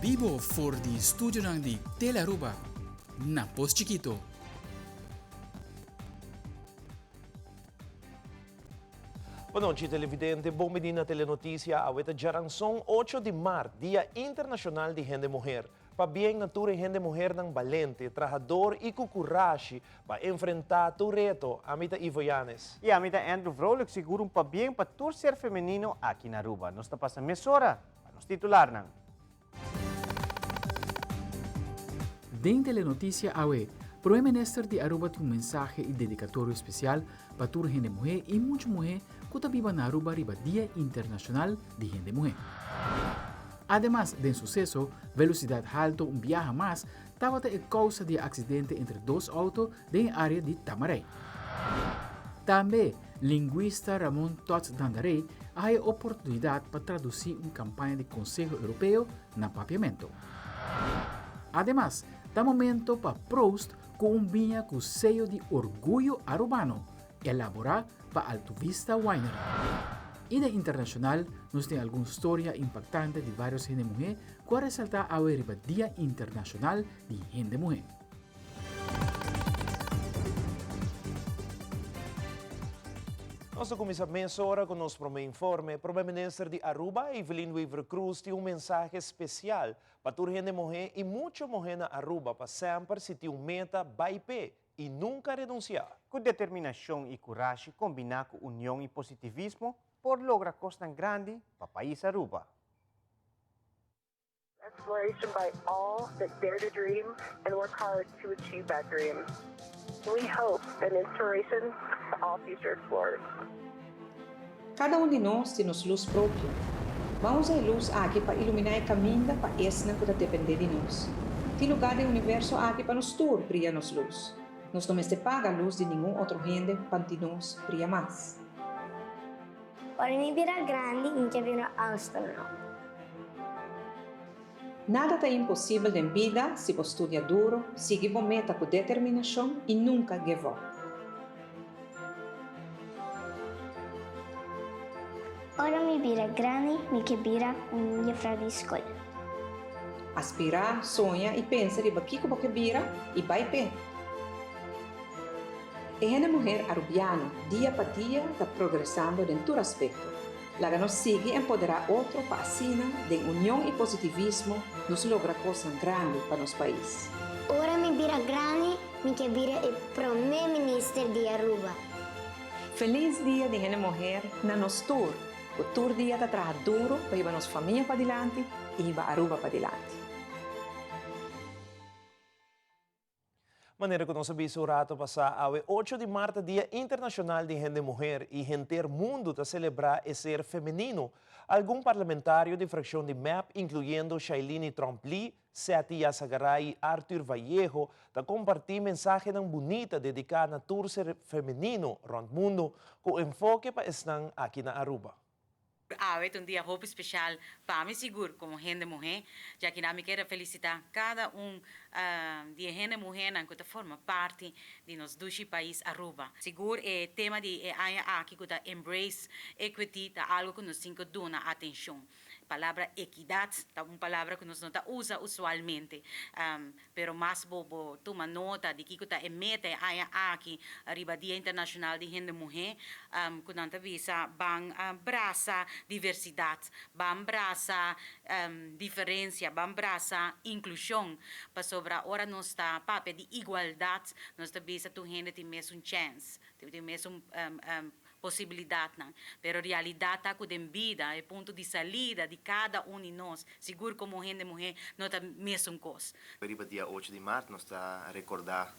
bibo for di studionan di Telearuba na Pos Chikito. Bonochi televidente, bon bini na Telenoticia. Awe ta djaranson ocho di mart, Dia Internacional di Hende Muher. Pabien na tur e hende muhernan balente, trahador y cu curashi pa enfrenta tur reto. Ami ta Ivo Yanes. Y ami ta Andrew Vrolijk, sigur un pabien pa tur ser femenino aki na Aruba. Nos ta pasa mesora pa nos titularnan. Den Telenoticia awe, Prome Minister di Aruba tin un mensahe y dedicatorio especial pa tur hende muhe y mucha muhe cu ta biba na Aruba riba Dia Internacional di Hende Muhe. Ademas, den suseso, velocidad halto un biaha mas tabata e causa di e accidente entre dos auto den e area di Tamarey. Tambe, linguista Ramon Tots Dandaré a haya oportunidad pa traduci un campaña di Conseho Europeo na Papiamento. Ademas, ta momento pa proost cu un biña cu seyo di Orguyo Arubano, elabora pa Alto Vista Winery. Y den internacional nos tin algun storia impactante di varios hende muhe cu a resalta awe riba Dia Internacional di Hende Muhe. Nos ta cuminsa mesora cu nos prome informe. Prome Minister di Aruba, Evelyn Wever-Croes tin un mensahe special pa tur hende muhe y mucho muhe na Aruba pa semper si tin un meta bay p'e y nunca renuncia. Cu determinacion y curashi combina cu union y positivismo por logra cosnan grandi pa pais Aruba. Exploration by all that dare to dream and work hard to achieve that dream. We hope an inspiration to all future explorers. Kada un di nos tin nos lus propio. Ban usa e lus aki pa iluminá e kaminda pa esnan ku ta dependé di nos. Tin lugá den universo aki pa nos tur bria nos lus. Nos no mester paga lus di ningun otro hende pa di nos bria mas. Ora mi bira grandi, mi ke bira astronaut. Nada ta imposibel den bida si bo studia duro, sigui bo meta ku determinashon i nunka give up. Ora mi bira grandi, mi ke bira un jefra di skol. Aspirá, soña i pensa riba kiko bo ke bira i bai p'e. E hende muher arubiano dia pa dia ta progresando den tur aspekto. Laga nos sigui empoderá otro pa asina, den union i positivismo, nos logra kosnan grandi pa nos pais. Ora mi bira grandi, mi ke bira e prome minister di Aruba. Feliz dia di hende muher na nos tur, ku tur dia ta traha duro pa hiba nos famia padilanti i hiba Aruba padilanti. Manera ku nos a bisa un rato pasá, awe ocho di mart ta Dia Internashonal di Hende Muher i henter mundu ta selebrá e ser femenino. Algun parlamentario di frakshon di mep, inkluyendo Shailini Tromp-Lee, Setty Yassagaray i Arthur Vallejo, ta kompartí mensahenan bunita dediká na tur ser femenino rònt mundu, ku enfoke pa esnan aki na Aruba. Awe ta un dia hopi special pa mi sigur como hende muhe, ya ki nan mi kere felicita cada un di e hende muhenan cu ta forma parti di nos dushi pais Aruba. Sigur e tema di e aña aki cu ta Embrace Equity ta algo cu nos tin cu duna atencion. Palabra equidad ta un palabra cu nos no ta usa usualmente, Pero mas bo bo tuma nota di kiko ta e meta e aña aki riba Dia Internacional di Hende Muhé, ku nan ta bisa ban brasa diversidat, ban brasa diferensia, ban brasa inklushon, pasobra ora nos ta papia di igualdat nos ta bisa tur hende tin mesun chèns, tin mesun posibilidatnan. Pero realidat ta ku den bida e punto di salida di kada un di nos, sigur komo hende muhé, no ta mesun kos. Riba dia ocho di mart nos ta rekordá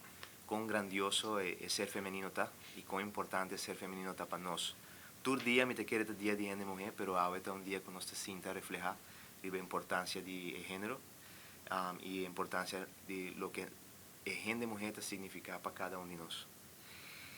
kon grandioso e ser femenino ta i kon importante e ser femenino ta pa nos. Tur dia mi ta kere ta dia di hende muhé, pero awe ta un dia ku nos ta sinta reflehá riba e importansia di e género i e importansia di loke e hende muhé ta signifiká pa kada un di nos.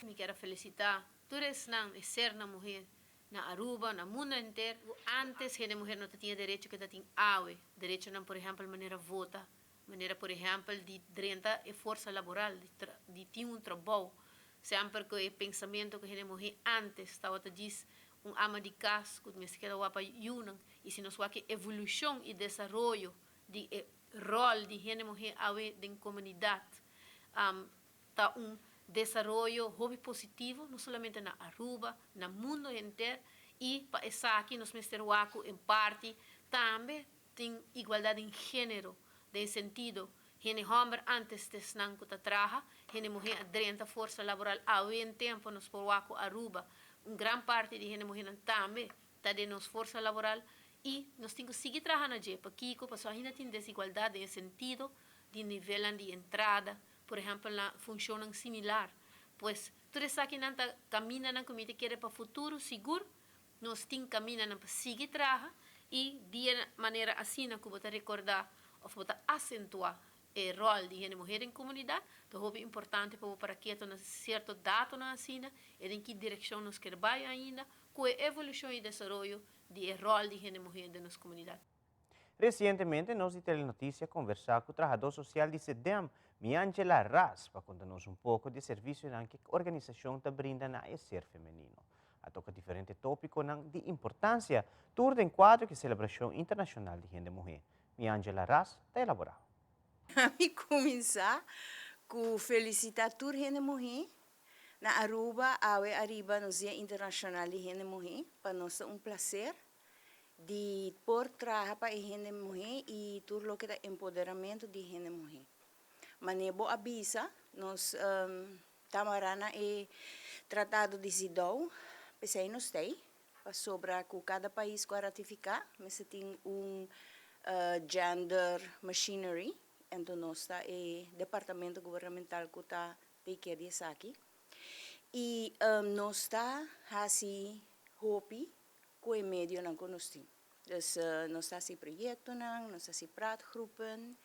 Mi kier a felicita tur esnan, e sernan muher na Aruba, na mundo henter, cu antes hende muher no ta tin e derecho cu ta tin awe, derechonan por ehempel manera vota, manera por ehempel di drenta e forsa laboral, di di tin un trabou, semper cu e pensamento cu hende muher antes tabata djis un ama di cas cu mester keda wak pa yunan, y si nos wak e evolucion y desaroyo. di e rol di hende muhé awe den komunidat ta un desaroyo hopi positivo, no solamente na Aruba, na mundo henter, i pa esaki nos mester wak ku en parti tambe tin igualdat den género, den sentido hende hòmber antes ta esnan ku ta traha, hende muhé a drenta forsa laboral. Awe en tempu nos por wak ku Aruba un gran parti di hende muhénan tambe ta den nos forsa laboral i nos tin ku sigui traha na dje. Pakiko? Pasobra ainda tin desigualdat den e sentido di nivelnan di entrada, por ehèmpel na funshonnan similar. Pues tur esakinan ta kamindanan ku mi ta kere pa futuro sigur nos tin kamindanan pa sigui traha i di e manera asina ku bo ta rekordá òf bo ta asentuá e ròl di hende muhé den komunidat, ta hopi importante pa bo para keto na sierto datonan asina i den ki direkshon nos ker bai ainda ku e evolushon i desaroyo di e ròl di hende muhé den nos komunidat. Resientemente nos di Telenoticia a conversa cu trahador social di CEDEM, Miangela Ras, pa conta nos un poco di e servicionan cu e organisacion ta brinda na e ser femenino. A toca diferente topiconan di importancia, tur den cuadro cu e celebracion internacional di hende muhe. Miangela Ras ta elabora. Mi cuminsa cu felicita tur hende muhe na Aruba awe ariba nos Dia Internacional di Hende Muhe. Pa nos ta un placer di por traha pa e hende muhé i tur loke ta empoderamentu di hende muhé. Manera bo a bisa, nos ta mará na e Tratado di Sidou, p'esei nos ta ei, pasobra ku kada pais ku a ratifiká mester tin un gender machinery, enton nos ta e departamento gubernamental ku ta take care di esaki. I nos ta hasi hopi ku e medionan ku nos tin. Dus nos ta hasi proyektonan, nos ta hasi praatgroepen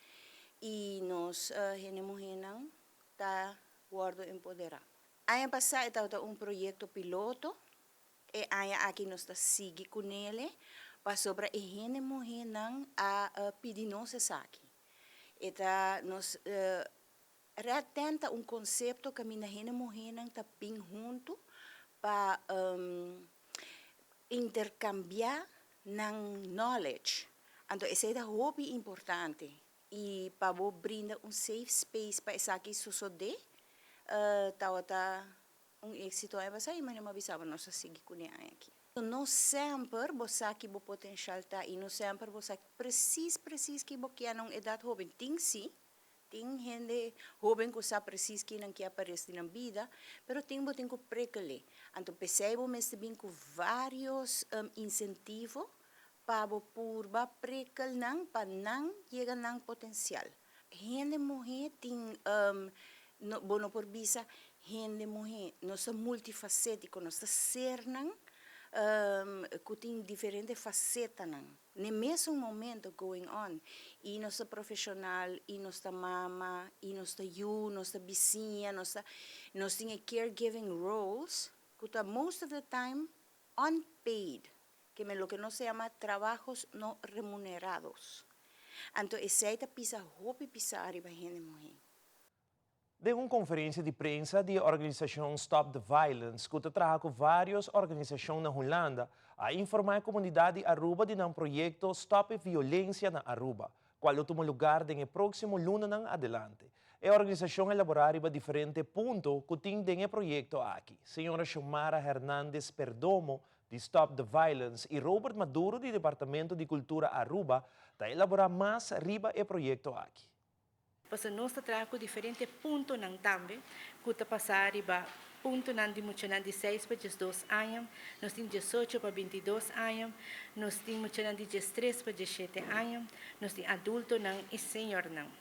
i nos hende muhénan ta wòrdu empoderá. Aña pasá e tabata un proyekto piloto, e aña aki nos ta sigui kunele pasobra e hende muhénan a pidi nos esaki. E ta nos Red Tent ta un konsepto kaminda hende muhénan ta bin huntu pa interkambiá nan knowledge. Anto esei ta hopi importante i pa bo brinda un safe space pa esaki sosodé tabata un éxito aña pasá i manera mi a bisa bo nos a sigui kuné aña aki. No semper bo sa ki bo potenshal ta i no semper bo sa presis presis ki bo kier na un edat hóben. Tin sí, Tin hende hóben ku sa presis ki nan ke apares di nan bida, pero tin bo tin ku prekel'é. Anto p'esei bo mester bin ku vários insentivo pa bo purba prekel nan pa nan yega nan potensial. Hende muhé tin, bo no por bisa hende muhé, nos ta multifasétiko, nos ta sernan ku tin diferente fasetanan. N'e mesun momento going on y nos ta profesional y nos ta mama y nos ta yu, nos ta bisiña, nos ta nos tin e caregiving roles cu ta most of the time unpaid, ke men loke nos ta yama trabajos no remunerados. Anto esey ta pisa hopi pisa ariba hende muhe. Den un konferensia di prensa di e organisashon Stop the Violence ku ta traha ku vários organisashon na Hulanda a informá e komunidat di Aruba di nan proyekto Stop e Violensia na Aruba, kual lo tuma lugar den e próksimo lunanan adelante. E organisashon a elaborá riba diferente punto ku tin den e proyekto aki. Señora Xiomara Hernandez Perdomo di Stop the Violence i Robert Maduro di Departamento di Kultura Aruba ta elaborá mas riba e proyekto aki. Pasobra nos ta traha ku diferente puntonan tambe ku ta pasa riba puntonan di muchanan di seis pa diesdos aña, nos tin diesocho pa bintidos aña, nos tin muchanan di diestres pa diesshete aña, nos tin adultonan i señornan.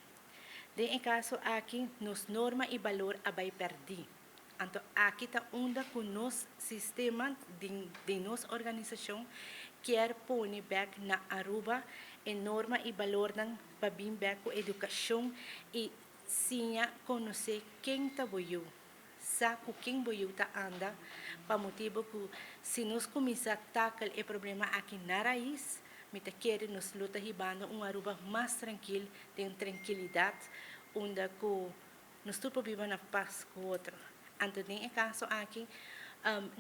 Den e kaso aki nos norma i balor a bai pèrdí. Anto aki ta unda ku nos sistema den nos organisashon kier pone bek na Aruba e norma i balornan pa bin bek ku edukashon i siña konosé ken ta bo yu, sa ku ken bo yu ta anda, pa motibu ku si nos kuminsá takel e problema aki na rais, mi ta kere nos lo ta hibando un Aruba mas trankil den trankilidat unda ku Nos tur por biba na pas ku otro. Anto den e kaso aki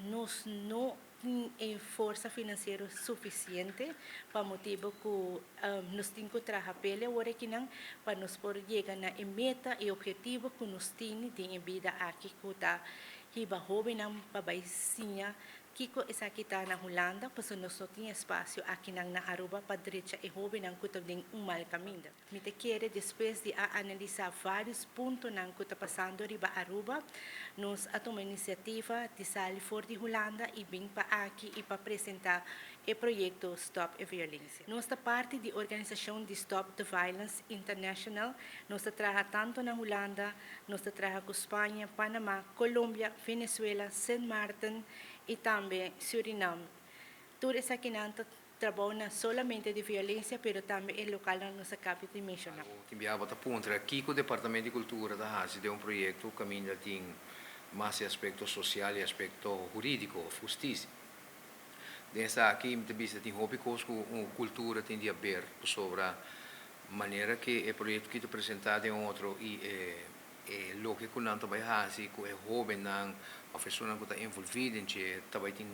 nos no. tin e forsa finansiero sufisiente pa motibu ku nos tin ku traha pele awor akinan pa nos por yega na e meta i ophetivo ku nos tin den e bida aki ku ta hiba hóbennan pa bai siña kiko esaki ta na Hulanda pasobra nos no tin espasio akinan na Aruba pa drecha e hóbennan ku ta den un mal kaminda. Mi ta kere despues di a analisá vários puntonan ku ta pasando riba Aruba, nos a tuma inisiativa di sali for di Hulanda i bin pa aki i pa presentá e proyekto Stop e Violensia. Nos ta parti di organisashon di Stop the Violence International. Nos ta traha tantu na Hulanda, nos ta traha ku Spaña, Panama, Colombia, Venezuela, Sint Maarten i tambe Surinam. Tur esakinan ta Trabou na solamente di violencia pero tambe e localnan nos a capi di menciona. Tin biaha bo ta puntra kiko Departamento di Cultura ta haci den un proyecto caminda tin mas e aspecto social y aspecto huridico of husticia. Den esaki mi ta bisa tin hopi cos cu cultura tin di haber pasobra manera cu e proyecto aki ta presenta den otro y e e loke cu nan ta bay haci cu e hobennan of esunnan cu ta envolvi den dje ta bay tin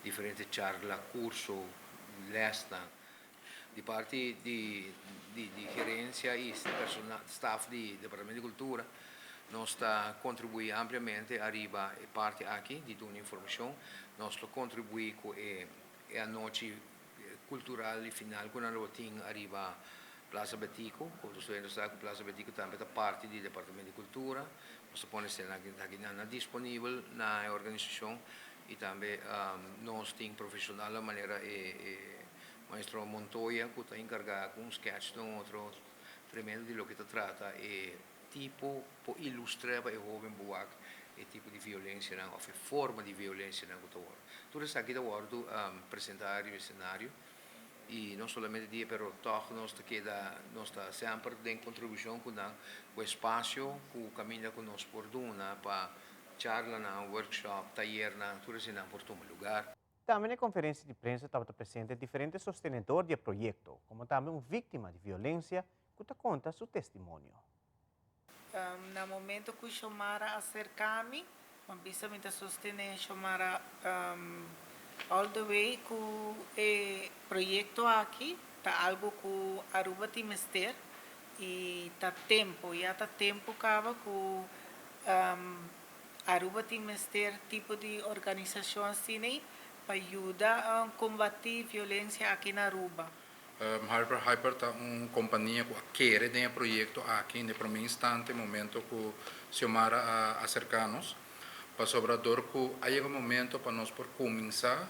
diferente charla, curso, lesnan. Di parti di di gerencia y personal, staff di Departamento di Cultura nos ta contribui ampliamente ariba e parti aki di duna informacion. Nos lo contribui cu e e anochi cultural y final cu nan lo tin ariba Plaza Betico. Como tur studiante sa cu Plaza Betico tambe ta parti di Departamento di Cultura. Nos ta pone esnan aki nan disponibel na e organisacion y tambe nos tin profesionalnan manera e maestro Montoya cu ta encarga cu un sketch den otro tremendo di loke ta trata e tipo por ilustra pa e hoben buak e tipo di violencianan of e forma di violencianan cu ta wordo. Tur esaki ta wordo presenta riba e scenario y no solamente dia pero tog nos ta keda nos ta semper den contribucion cu nan cu espacio cu caminda cu nos por duna pa charlanan, workshop, tayernan, tur eseinan por tuma lugar. Tambe na e konferensia di prensa tabata presente diferente sostenedor di e proyekto, komo tambe un víktima di violensia ku ta konta su testimonio. Na momento ku Xiomara a serka mi, mi a bisa mi ta sostené Xiomara all the way ku e proyekto aki ta algu ku Aruba tin mester i ta tempu, ya ta tempu kaba ku Aruba tin mester tipo di organisashon asin'ei pa yuda kombatí violensia aki na Aruba. Hyper Hyper ta un kompania ku a kere den e proyekto aki den promé instante momento ku Xiomara a aserká nos, pasobra dor ku a yega momento pa nos por kuminsá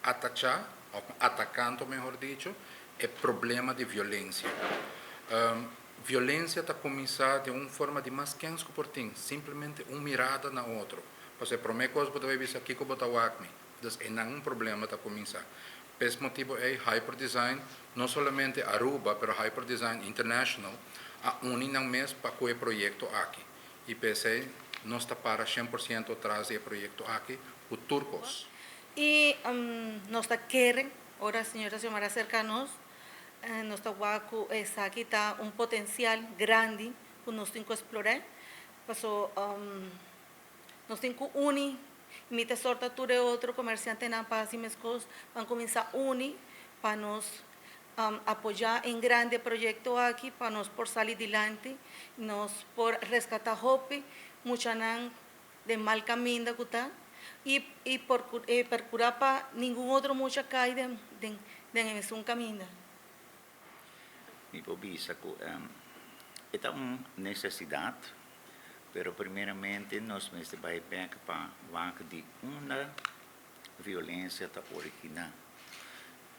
atachá, òf atakanto mehor dicho, e problema di violensia. Violensia ta kuminsá den un forma di mas kens ku por tin, simplemente un mirada na otro. Pasobra e promé kos bo ta bai bisa kiko bo ta wak mi. Dus einan un problema ta kuminsá. P'es motibu ei Hyper Design, no solamente Aruba, pero Hyper Design International a uni nan mes pa ku e proyekto aki. I p'esei nos ta para 100% tras di e proyekto aki ku tur kos. I nos ta kere ora Señor ta yamara serka nos, nos ta wak ku esaki ta un potensial grandi ku nos tin ku eksplorá. Paso nos tin ku uni, mi ta sòrta tur e otro komersiantenan pa hasi meskos, ban kuminsá uni pa nos apoyá en grandi e proyekto aki pa nos por sali dilanti, nos por reskatá hopi muchanan den mal kaminda ku ta i i por perkurá pa ningun otro mucha kai den den den e mesun kaminda. Mi por bisa ku e ta un nesesidat, pero primeramente nos mester bai bek pa wak di unda violensia ta originá.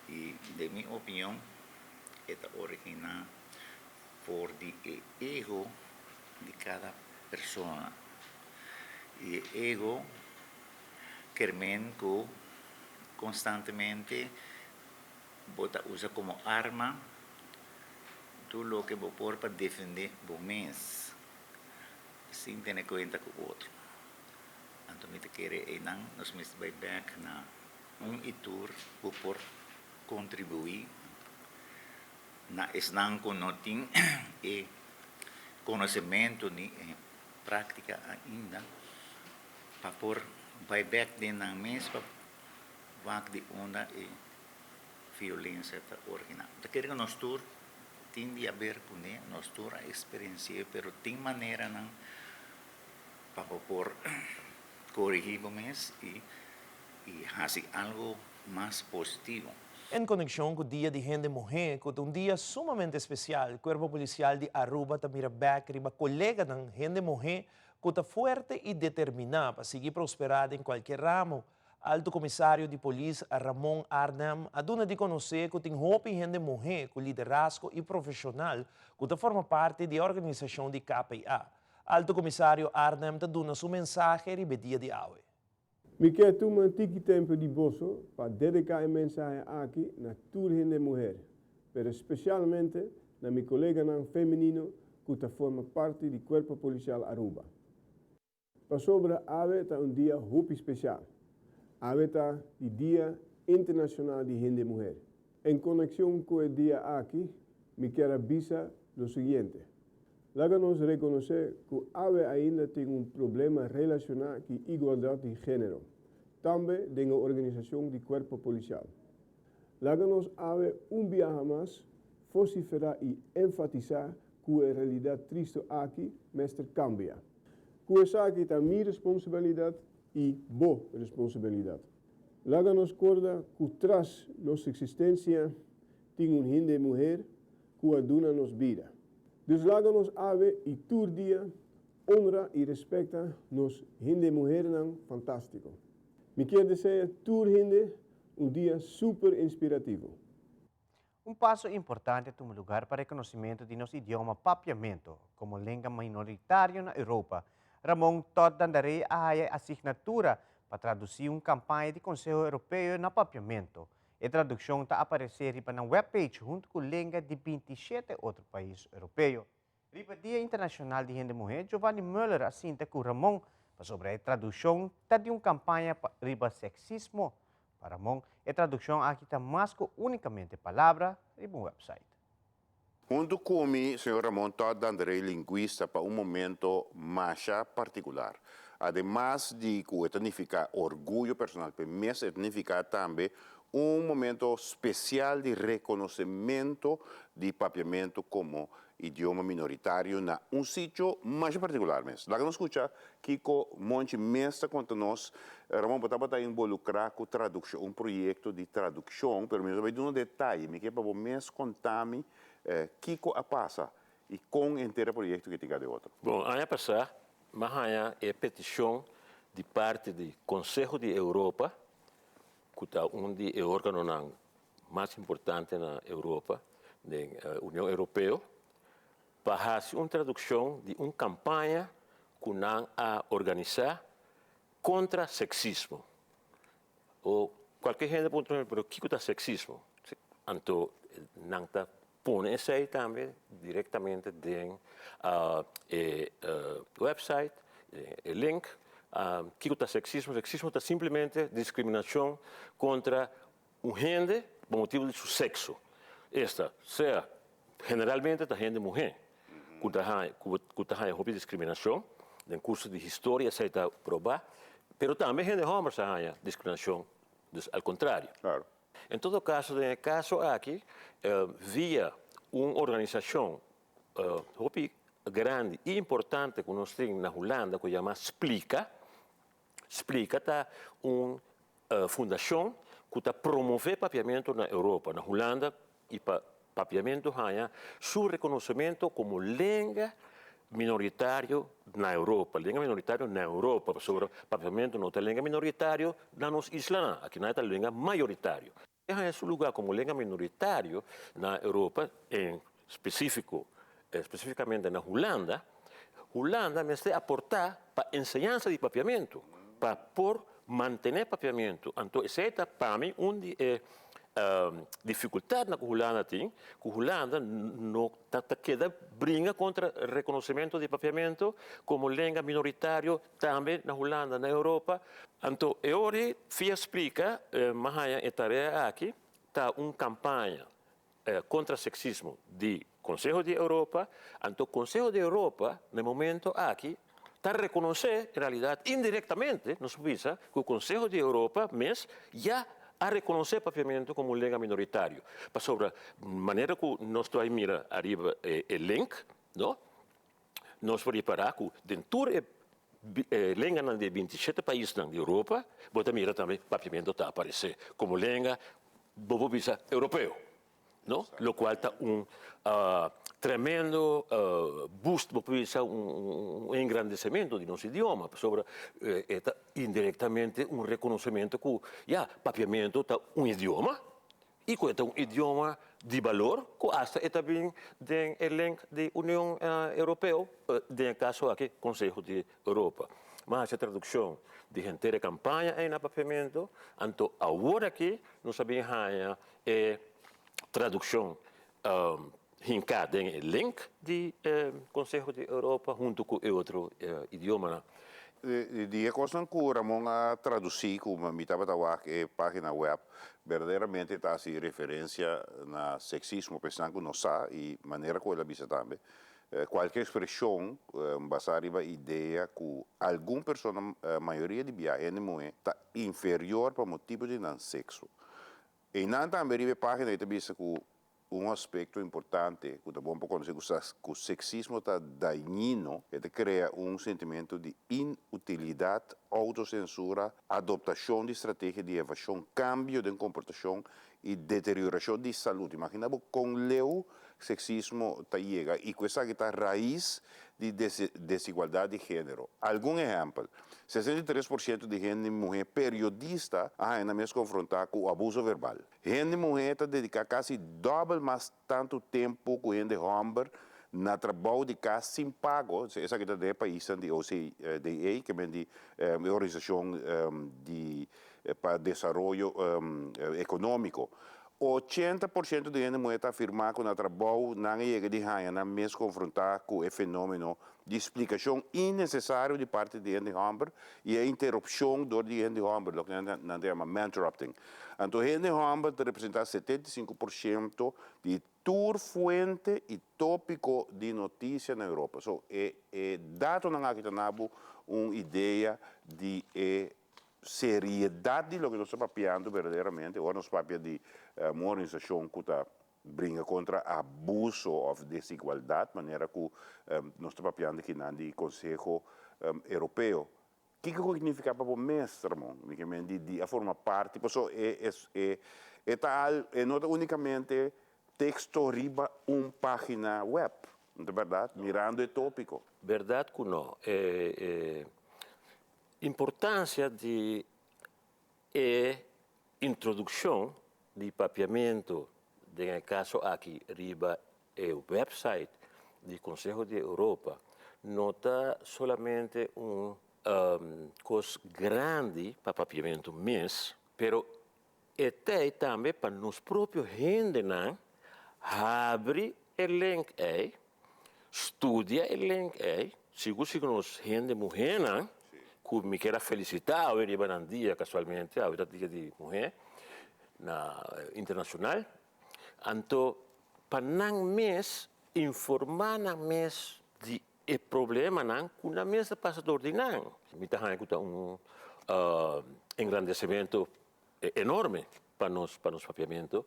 I den mi opinion e ta originá for di e ego di kada persona. I e ego ker men ku konstantemente bo ta usa komo arma tur loke bo por pa defendé bo mes sin tene kuenta ku otro. Anto mi ta kere einan nos mester bai bèk na un i tur ku por kontribuí na esnan ku no tin e konosementu ni e práktika ainda pa por bai bèk den nan mes pa. Wak di unda e violencia ta origina. Mi ta kere ku nos tur tin di haber kuné, nos tur a eksperensi'é, pero tin maneranan pa bo por korigí bo mes i i hasi algu mas positivo. En konekshon ku Dia di Hende Muhé, ku ta un dia sumamente spesial, Kuerpo Polisial di Aruba ta mira bèk riba koleganan hende muhé ku ta fuerte i determiná pa sigui prosperá den kualke ramo. Alto Komisario di Polis Ramon Arnhem a duna di konosé ku tin hopi hende muhé ku liderazgo i profeshonal ku ta forma parti di e organisashon di KPA. Alto Komisario Arnhem ta duna su mensahe riba e dia di awe. Mi kier tuma un tiki tempo di boso pa dedica e mensahe aki na tur hende muher, pero specialmente na mi coleganan femenino cu ta forma parti di Cuerpo Policial Aruba. Pasobra awe ta un dia hopi special. Awe ta di Dia Internacional di Hende Muher. En conexion cu e dia aki, mi kier a bisa lo siguiente. Laga nos rekonosé ku awe ainda tin un problema relashoná ki igualdat di género, tambe den e organisashon di kuerpo polisial. Laga nos awe un biaha mas vosiferá i enfatisá ku e realidat tristu aki mester kambia. Ku esaki ta mi responsabilidat i bo responsabilidat. Laga nos korda ku tras nos eksistensia tin un hende muher ku a duna nos bida. Dus laga nos awe i tur dia honra i respekta nos hende muhernan fantástiko. Mi kier desea tur hende un dia super inspirativo. Un paso importante a tuma lugar pa reconocimento di nos idioma Papiamento como lenga minoritario na Europa. Ramon Todd Dandaré a haya e asignatura pa traduci un campaña di Conseho Europeo na Papiamento. E tradukshon ta aparesé riba nan webpage huntu ku lenga di bintishete otro pais europeo. Riba Dia Internashonal di Hende Muhé, Giovanni Muller a sinta ku Ramon pasobra e tradukshon ta di un kampaña pa riba seksismo. Pa Ramon, e tradukshon aki ta mas ku únikamente palabra riba un website. Huntu ku mi, señor Ramon Todd Dandaré, lingwista, pa un momento masha partikular. Ademas di ku e ta nifiká orguyo personal p'e mes, e ta nifiká tambe un momento spesial di rekonosementu di papiamentu komo idioma minoritario na un sitio masha partikular mes. Laga nos skucha kiko Monchi mes ta konta nos. Ramon, bo tabata involukrá ku tradukshon, un proyekto di tradukshon, pero mi no ta bai duna detaye. Mi ke pa bo mes konta mi kiko a pasa i kon henter e proyekto ke tin ka den otro. Bon, aña pasá mi a haña e petishon di parti di Konseho di Europa, ku ta un di e órganonan mas importante na Europa, den Union Europeo, pa hasi un tradukshon di un kampaña ku nan a organisá kontra seksismo. O kualke hende por puntra, pero kiko ta seksismo? Anto nan ta pone esei tambe direktamente den e website, e link. Kiko ta seksismo? Seksismo ta simplemente diskriminashon kontra Un hende pa motibu di su sekso, esta, sea generalmente ta hende muhé ku ta haña ku ta haña hopi diskriminashon, den kurso di historia esei ta probá, pero tambe hende hòmber sa haña diskriminashon, dus al kontrario. En todo kaso den e kaso aki via un organisashon hopi grandi i importante ku nos tin na Hulanda ku yama Splika, Splika ta un fundashon ku ta promové papiamentu na Europa, na Hulanda i pa papiamentu haña su rekonosementu komo lenga minoritario na Europa, lenga minoritario na Europa, pasobra papiamentu no ta lenga minoritario na nos islanan, akinan e ta lenga mayoritario. E haña su lugá komo lenga minoritario na Europa, en spesífiko, spesífikamente na Hulanda. Hulanda mester aportá pa enseñansa di papiamentu, pa por mantené papiamentu. Anto esei ta pa mi un di e difikultatnan ku Hulanda tin, ku Hulanda no ta keda bringa kontra rekonosementu di papiamentu komo lenga minoritario Tambe na Hulanda, na Europa. Anto e ora ei Fia splika, M'a haña e tarea aki ta un kampaña kontra seksismo di Konseho di Europa. Anto Konseho di Europa na e momento aki ta rekonosé en realidat indirektamente, nos por bisa, ku Konseho di Europa mes ya. a rekonosé papiamentu komo un lenga minoritario. Pasobra manera ku nos ta bai mira ariba e link, no, nos por ripará ku den tur e lenganan di e 27 paisnan di Europa, bo ta mira tambe papiamentu ta aparesé komo lenga, bo por bisa, europeo. No? Locual ta un tremendo boost, bo por bisa un engrandecemento di nos idioma, pasobra e ta indirectamente un reconocemento cu ya, Papiamento ta un idioma y cu e ta un idioma di balor cu hasta e ta bin den e link di Union Europeo, den e caso aki Conseho di Europa. Mas haci traduccion di henter e campaña ey na Papiamento, anto awor aki nos a bin haya E tradukshon hinká den e link di Konseho di Europa huntu ku e otro idiomanan. Di e kosnan ku Ramon a tradusí ku mi tabata wak e página wèp, berdaderamente ta hasi referensia na seksismo pa esnan ku no sa i manera ku el a bisa tambe, kualke ekspreshon basá riba idea ku algun persona, mayoria di bia hende muhé, ta inferior pa motibu di nan sekso. Einan tambe riba e página ei ta bisa ku un aspekto importante ku ta bon pa konosé ku sa ku seksismo ta dañino, e ta krea un sentimentu di inutilidat, outosensura, adoptashon di strategia di evashon, kambio den komportashon i deteriorashon di salud. Imagina bo kon leu seksismo ta yega i ku esaki ta rais di desigualdat di género. Algun ehèmpel, 63 por siento di hende muhé periodista a haña nan mes konfrontá ku abuso verbal. Hende muhé ta dediká kasi dòbel mas tantu tempu ku hende hòmber na trabou di kas sin pago, esaki ta den e paisnan di OCDE, ke men di e organisashon di pa desaroyo ekonómiko. 80 por siento di hende muhé ta afirmá ku na trabou nan a yega di haña nan mes konfrontá ku e fenómeno di splikashon innesesario di parti di hende hòmber i e interupshon dor di hende hòmber, loke nan ta yama manterrupting. Anto hende hòmber ta representá 75 por siento di tur fuente i tópiko di notisia na Europa. So, e e datonan aki ta na bo un idea di e seriedat di loke nos ta papiando berdaderamente ora nos papia di un organisashon ku ta bringa kontra abuso òf desigualdat, manera ku nos ta papiando akinan di Konseho Europeo. Kiko ku signifiká pa bo mes, Ramon? Mi ke men di di a forma parti, paso e e e ta al e no ta únikamente teksto riba un página wèp, no ta bèrdat? Mirando e tópiko. Bèrdat ku no. E e Importancia di e introduccion di papiamento den e caso aki riba e website di Conseho di Europa no ta solamente un cos grandi pa papiamento mes, pero e t'ey tambe pa nos propio hendenan habri e link ey, studia e link ey, sigur sigur nos hende muhénan ku mi kier a felisitá awe riba nan dia kasualmente, awe ta dia di muhé na internashonal, anto pa nan mes informá nan mes di e problemanan ku nan mes ta pasa dor di nan. Mi ta haña ku ta un engrandesimentu enorme pa nos pa nos papiamentu.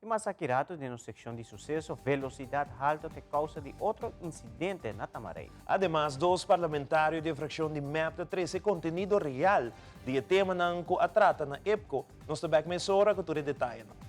I mas aki ratu den nos sekshon di suseso, velosidat halto ta e kousa di otro insidente na Tamarijn. Ademas, dos parlamentario di e frakshon di mep ta trese kontenido real di e temanan ku a trata na IPCO. Nos ta bek mesora ku tur e detayenan.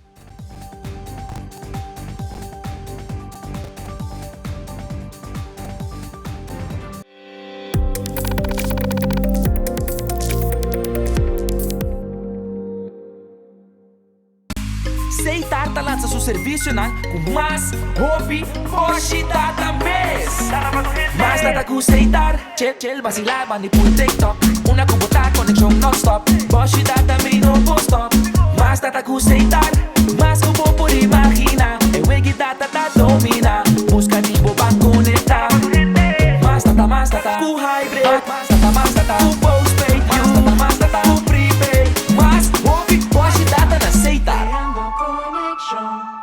Seitar ta lansa su servisionan ku mas hopi boshi data mes. Mas data ku Seitar, chill chill basila bandi pul TikTok. Una ku bo ta konekshon non stop, boshi data mi no por stop. Mas data ku Seitar, mas ku bo por imagina. E wegi data ta domina, buska di bo ban konekta. Mas data, mas data ku hybrid, mas data, mas data ku postpaid, mas data, mas data ku prepaid. Mas hopi boshi data na Seitar. Creando conexion.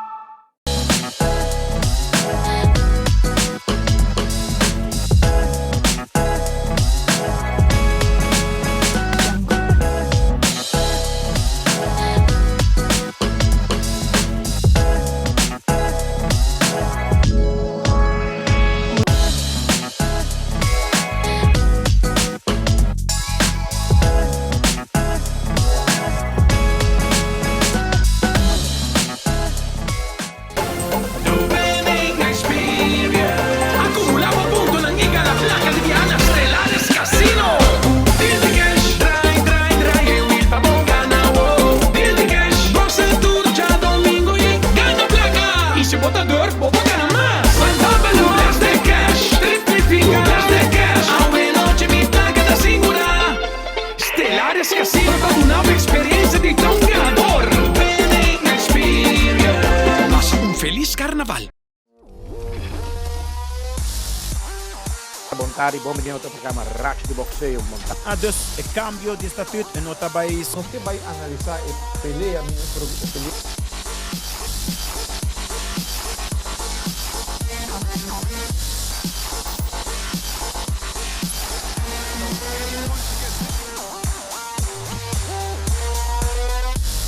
Bon tardi, bon bini na otro programa Racho di Boxeo. Bon tardi. Ah, dus e cambio di statuut e no ta bay. Nos ke bai analisa e pelea mi e pelea.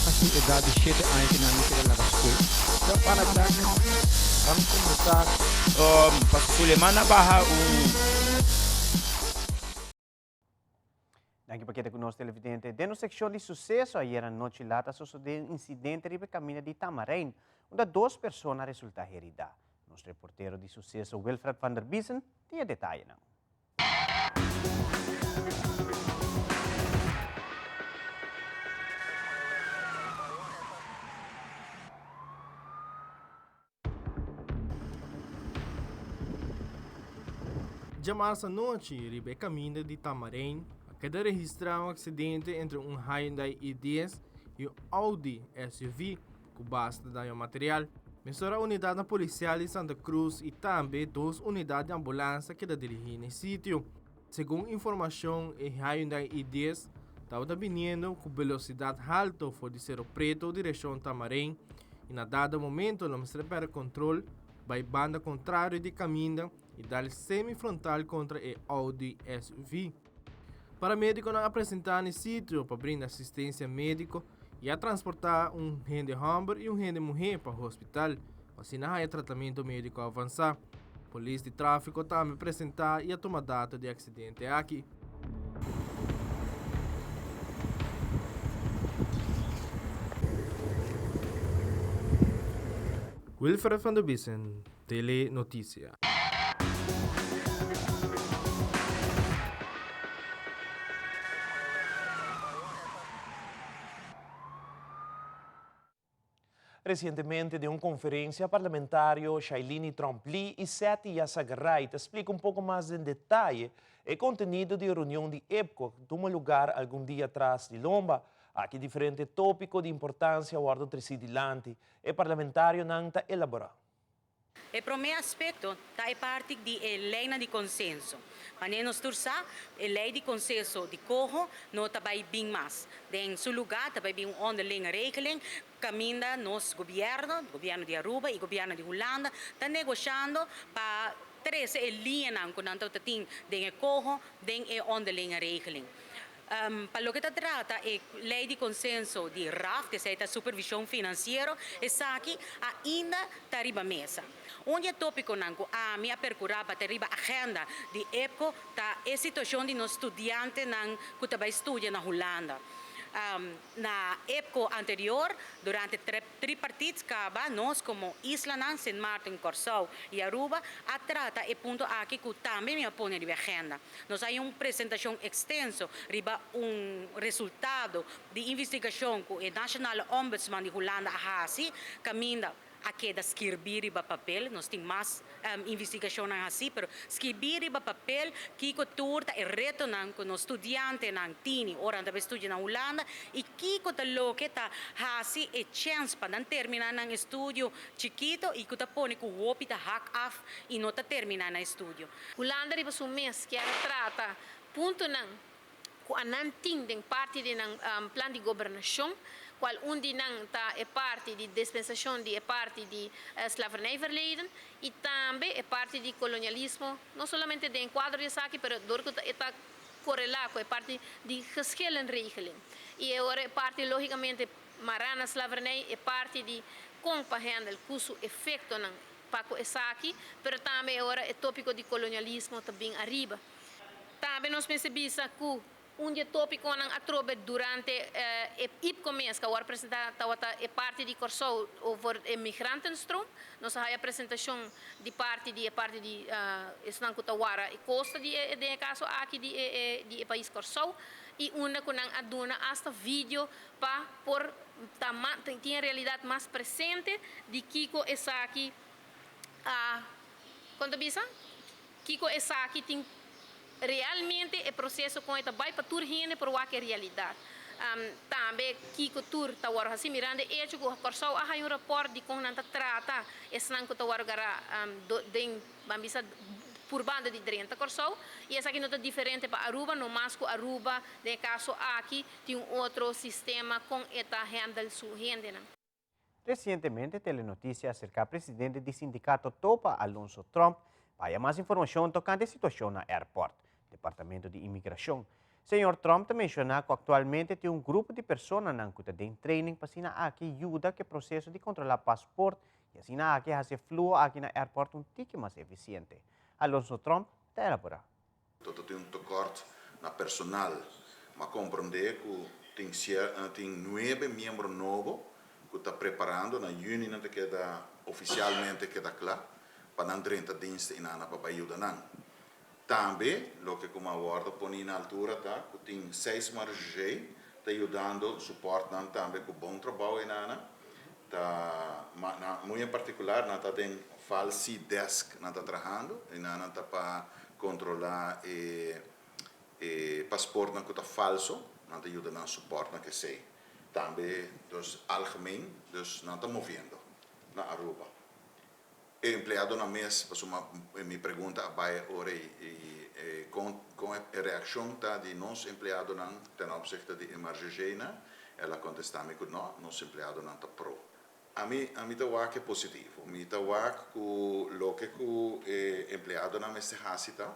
Na su edat di shete aña ki nan a keda laga skol. Ban ban kuminsá pa Suleman a baha un. Danki pa keda ku nos televidente. Den nos sekshon di suseso ayera nochi lat a sosodé un insidente riba e kaminda di Tamarijn, unda dos persona a resultá heridá. Nos reportero di suseso Wilfred van der Biesen tin e detayenan. Djamarsa anochi riba e kaminda di Tamarijn a keda registrá un aksidente entre un Hyundai i10 i un Audi SUV ku basta daño material. Mesora unidatnan polisial di Santa Cruz i tambe dos unidat di ambulans a keda dirigí na e sitio. Segun informashon e Hyundai i10 tabata biniendo ku belosidat halto for di Sero Preto direkshon Tamarijn i na dado momento lo mester a pèrdè kontrol bai banda kontrario di kaminda i dal semi frontal kontra e Audi SUV. Paramedikonan a presentá na e sitio pa brinda asistensia médiko i a transportá un hende hòmber i un hende muhé pa hospital pa asina haña tratamentu médiko avansá. Polis di tráfiko tambe presentá i a tuma dato di e aksidente aki. Wilfred van der Biesen, Tele Noticia. Resientemente den un konferensia parlamentario Shailini Tromp-Lee i Setty Yassagaray ta splika un poko mas den detaye e kontenido di e reunion di IPCO ku tuma lugar algun dia atras di lomba. Aki diferente topiko di importansia a wòrdu tresí dilanti. E parlamentarionan ta elaborá. E promé aspekto ta e parti di e leinan di konsenso. Manera nos tur sa, e lei di konsenso di koho no ta bai bin mas. Den su lugá ta bai bin un onderlinge regeling kaminda nos gobièrnu, gobièrnu di Aruba i gobièrnu di Hulanda, ta negoshando pa trese e liñanan ku nan tabata tin den e koho den e onderlinge regeling. Pa loke ta trata e lei di konsenso di RAft, esei ta supervishon finansiero, esaki ainda ta riba mesa. Un di e topikonan ku ami a perkurá pa ta riba agenda di EPCO ta e situashon di nos studiantenan ku ta bai studia na Hulanda. Na EPCO anterior, durante Tripartit kaba nos komo islanan, Sint Maarten, Kòrsou i Aruba, a trata e punto aki ku tambe mi a pone riba e agenda. Nos a haña un presentashon ekstenso riba un resultado di investigashon ku e Nationale Ombudsman di Hulanda a hasi, kaminda a keda skirbí riba papel, nos tin mas investigashonnan hasí, pero skirbí riba papel kiko tur ta e retonan ku nos studiantenan tini ora nan ta bai studia na Hulanda i kiko ta loke ta hasi e chèns pa nan terminá nan estudio chikito i ku ta pone ku hopi ta hak af i no ta terminá nan estudio. Hulanda riba su mes kier a trata puntonan ku a nan tin den parti di nan plan di gobernashon, kual un di nan ta e parti di dispensashon di e parti di slavernijverleden i tambe e parti di kolonialismo, no solamente den e kuadro di esaki, pero dor ku e ta korelá ku e parti di geschillenregeling. I e ora e parti lógikamente mará na slavernij, e parti di kon pa hèndel ku su efektonan pa ku esaki, pero tambe e ora e tópiko di kolonialismo ta bin ariba. Tambe nos mester bisa ku un di e tópikonan atrobe durante e IPCO mes ku a wòrdu presentá tabata e parti di Kòrsou over e migrantenstroom. Nos a haya presentashon di parti di e parti di esnan ku ta wara e kosta di e den e kaso aki di e di e pais Kòrsou i unda ku nan a duna asta video pa por ta tin e realidat mas presente di kiko esaki a kon ta bisa? Kiko esaki tin realmente e proseso kon e ta bai pa tur hende por wak e realidat. Tambe kiko tur ta wòrdu hasi mirando e echo ku Kòrsou a haña un rapòrt di kon nan ta trata esnan ku ta wòrdu gara den ban bisa purbando di drenta Kòrsou i esaki no ta diferente pa Aruba, no mas ku Aruba den e kaso aki tin un otro sistema kon e ta handle su hendenan. Resientemente Telenoticia a aserká presidente di sindikato Topa, Alonso Tromp, pa haya mas informashon tokante e situashon na airport, Departamento di Imigrashon. Señor Tromp ta menshoná ku aktualmente tin un grupo di personanan ku ta den training pa asina aki yuda ku e proseso di kontrolá pasport i asina aki hasi e fluho aki na airport un tiki mas efisiente. Alonso Tromp ta elaborá. Tot tin un tekort na personal. M'a komprondé ku tin tin nuebe miembro nobo ku ta preparando, na yüni nan ta keda ofisialmente keda kla pa nan drenta dienst i nan pa bai yuda nan. Tambe loke ku m'a wòrdu poni na altura ta ku tin seis marjei ta yudando supòrt nan tambe ku bon trabou einan. Ta ma na muy en partikular nan ta den falsi desk nan ta trahando einan nan ta pa kontrolá e e pasportnan ku ta falso nan ta yuda nan supòrt nan kesei tambe dus algemeen dus nan ta moviendo na Aruba. E empleadonan mes, pasobra mi pregunta a bai ora i kon kon e reakshon ta di nos empleadonan ten opzichte di e margegena, el a kontestá mi ku no, nos empleadonan ta pro. Ami ami ta wak e positivo, mi ta wak ku loke ku e empleadonan mester hasi ta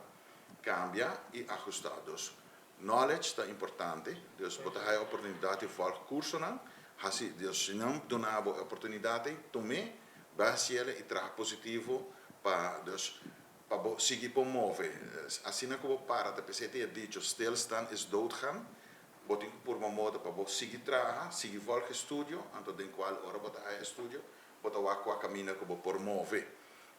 kambia i ahustá. Dus knowledge ta importante, dus bo ta haya oportunidat di vòlg kursonan, hasi, dus si nan duna bo e oportunidat ei, tum'é. Bai hasiel i traha positivo pa dus pa bo sigui por move. Asina ku bo para ta p'esei ta e dicho stilstaan is doodgaan. Bo tin ku purba moda pa bo sigui traha, sigui volg e studio, anto den kual ora bo ta haya e studio bo ta wak kua kaminda ku bo por move.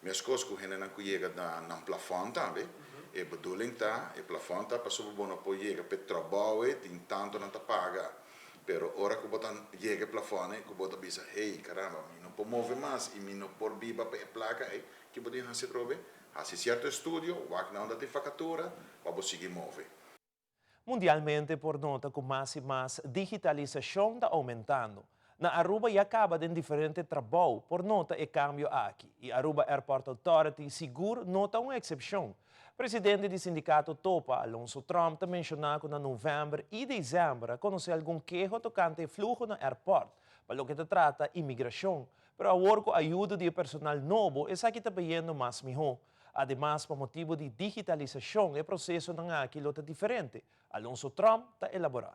Meskos ku hendenan ku yega na nan plafòn tambe, e bedoeling ta e plafòn ta pasobra bo no por yega p'e trabou ei tin tantu nan ta paga. Pero ora ku bo ta yega e plafòn ei ku bo ta bisa, hey, karamba, mi no por move mas i mi no por biba pa e plaka ei, ki bo tin hasi atrobe? Hasi sierto estudio, wak na unda tin fakatura pa bo sigui move. Mundialmente por nota ku mas i mas digitalisashon ta oumentando. Na Aruba ya kaba den diferente trabou por nota e kambio aki i Aruba Airport Authority sigur no ta un eksepshon. Presidente di sindikato Topa, Alonso Tromp ta menshoná ku na novèmber i desèmber a konosé algun keho tokante e fluho na airport pa loke ta trata imigrashon, pero awor ku ayudo di e personal nobo esaki ta bayendo mas mihó. Ademas pa motibu di digitalisashon e prosesonan aki lo ta diferente, Alonso Tromp ta elaborá.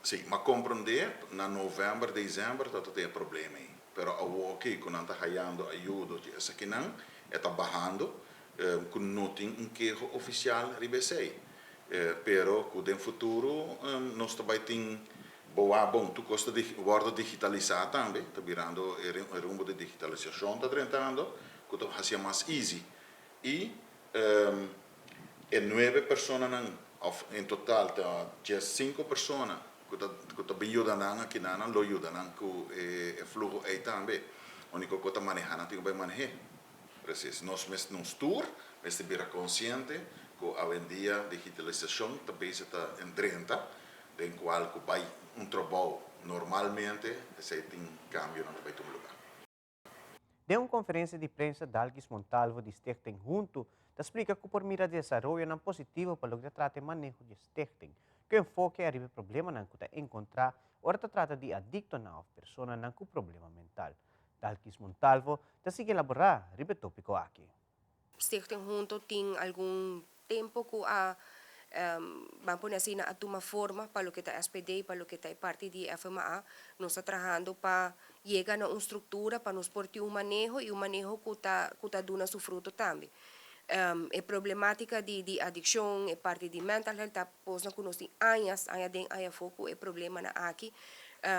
Sí, m'a komprondé na novèmber, desèmber ta ta tin e problema ei. Pero awoki ku nan ta hayando ayudo di esakinan, e ta bahando, ku no tin un keho ofisial riba esei. Pero ku den futuro nos ta bai tin boa bon, tur kos ta wòrdu digitalisá tambe, ta birando e rumbo di digitalisashon ta drentando, ku ta hasié mas easy. I E nuebe personanan, of en total ta diescinco persona cu ta cu ta bin yuda nan aki nan, nan lo yuda nan cu e fluho ey tambe. Unico cu ta maneha nan tin cu bay manehe. Precies. Nos mes nos tur mester bira consciente cu awendia digitalisacion ta bezig ta drenta den cual cu bay un trabou normalmente esey tin cambionan ta bay tuma lugar. Den un konferensia di prensa Dalkis Montalvo di Stichting Huntu ta splika ku por mira desaroyonan positivo pa loke ta trata e maneho di e stichting, ku enfoke ariba e problemanan ku ta enkontrá ora ta trata di adiktonan òf personanan ku problema mental. Dalkis Montalvo ta sigui elaborá riba e tópiko aki. Stichting Hunto tin algun tempo cu a ban pone asina a tuma forma pa loke ta SPD pa loke ta e parti di FMA. Nos ta trahando pa yega na un structura pa nos por tin un maneho y un maneho cu ta cu ta duna su fruto tambe. E problematica di di adiccion, e parti di mental health ta cosnan cu nos tin añas, aña den aña afo cu e problemanan aki.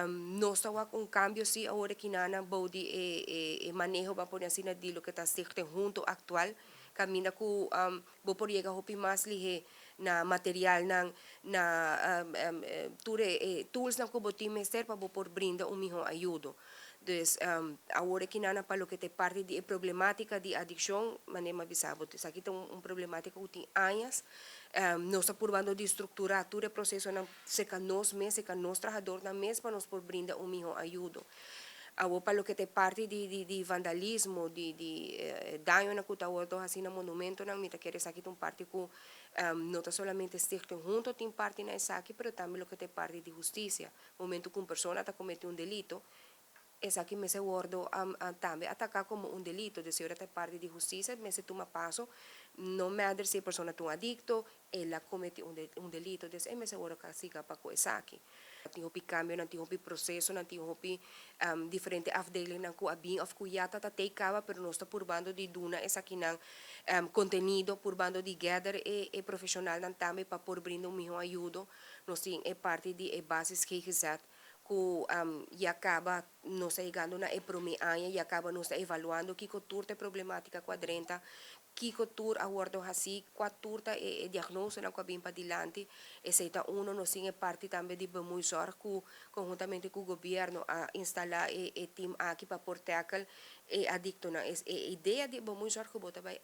Nos ta wak un cambio si awor aki nana bou di e e maneho ban pone asina di loke ta Stichting Hunto actual caminda cu bo por yega hopi mas lihe na materialnan na tur e toolsnan cu bo tin mester pa bo por brinda un miho ayudo. Dus awor aki nana pa loke ta e parti di e problematica di adiccion manera mi a bisa bo esaki ta un problematica cu tin añas nos ta purbando di structura tur e procesonan. Seka nos mes, seka nos trahadornan mes pa nos por brinda un mihó ayudo. Awor pa loke ta e parti di di di vandalismo, di di dañonan ku ta wòrdu hasi na monumentonan, mi ta kere esaki ta un parti ku no ta solamente Stichting Hunto tin parti na esaki, pero tambe loke ta e parti di hustisia. Momento ku un persona ta komete un delito, esaki mester wòrdu tambe ataká komo un delito. Dus si ora ta e parti di hustisia mester tuma paso, no matter si e persona ta un adikto, el a komete un delito, dus e mester wòrdu kastigá pa ku esaki. Tin hopi kambionan, tin hopi prosesonan, tin hopi diferente afdelingnan ku a bin òf ku ya ta ta tei kaba, pero nos ta purbando di duna esakinan kontenido, purbando di gather e profeshonalnan tambe pa por brinda un mihó ayudo. Nos tin e parti di e basis GGZ ku ya kaba nos ta yegando na e promé aña, ya kaba nos ta evaluando kiko tur ta e problematika ku a drenta, Kiko tur a wordo haci? Cua tur ta e diagnosenan cu a bin padilanti? Esey ta uno. Nos tin e parti tambe di Bemoeizorg cu conhuntamente cu gobierno a instala e team aki pa por tackle e adictonan. E idea di Bemoeizorg cu bo ta bay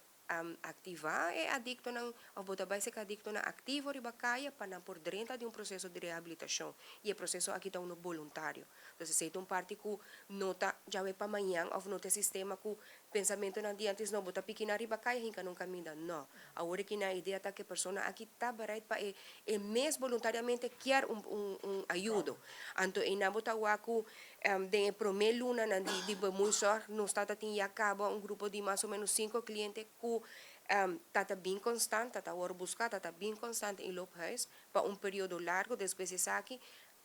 activa e adictonan of bo ta bay seca adictonan activo riba caya pa nan por drenta den un proceso di rehabilitacion. Y e proceso aki ta uno boluntario. Entonces esey ta un parti cu no ta djawe pa mañan of no ta e sistema cu Pensamentonan di antes no, bo ta piki nan riba kaya hinka nan kaminda. No. Awor aki nan idea ta ku e persona aki ta bereid pa e e mes boluntariamente kier un un un ayudo. Anto einan bo ta wak ku den e promé lunanan di di bemoeizorg nos tata tin ya kaba un grupo di mas o menos sinku kliente ku tata bin konstant, tata wòrdu buska, tata bin konstant in loophuis pa un periodo largu. Despues di esaki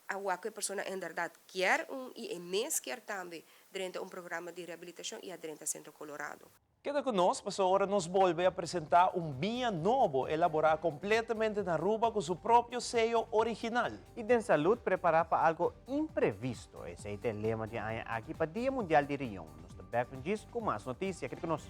A wak ku e persona enbèrdat kier un i e mes kier tambe drenta un programa di rehabilitashon i a drenta Centro Colorado. Keda ku nos pasobra ora nos bolbe a presentá un biña nobo elaborá kompletamente na Aruba ku su propio seyo original. I den salud prepará pa algo imprevisto. Esei ta e lema di e aña aki pa Dia Mundial di Riñon. Nos ta bek un djis ku mas notisia. Keda ku nos.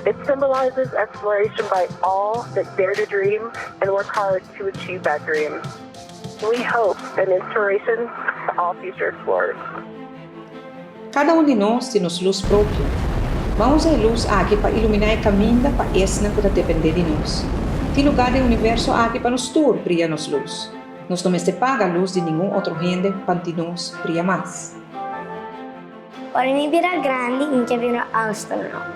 It symbolizes exploration by all that dare to dream and work hard to achieve that dream. We hope an inspiration to all future explorers. Kada un di nos tin nos lus propio. Ban usa e lus aki pa iluminá e kaminda pa esnan ku ta dependé di nos. Tin lugá den universo aki pa nos tur bria nos lus. Nos no mester paga lus di ningun otro hende pa di nos bria mas. Ora mi bira grandi, mi ke bira astronaut.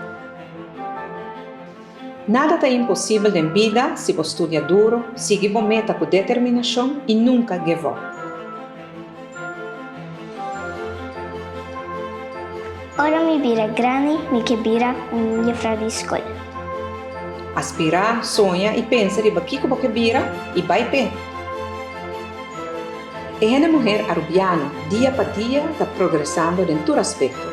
Nada ta imposibel den bida si bo studia duro, sigui bo meta ku determinashon i nunka give up. Ora mi bira grandi, mi ke bira un jefrou di skol. Aspirá, soña i pensa riba kiko bo ke bira i bai p'e. E hende muher Arubiano dia pa dia ta progresando den tur aspekto.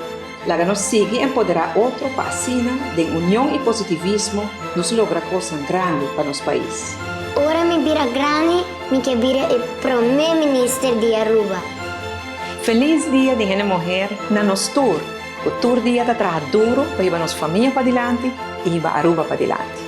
Laga nos sigui empoderá otro pa asina, den union i positivismo, nos logra kosnan grandi pa nos pais. Ora mi bira grandi, mi ke bira e prome minister di Aruba. Feliz Dia di Hende Muher na nos tur ku tur dia ta traha duro pa hiba nos famia padilanti i hiba Aruba padilanti.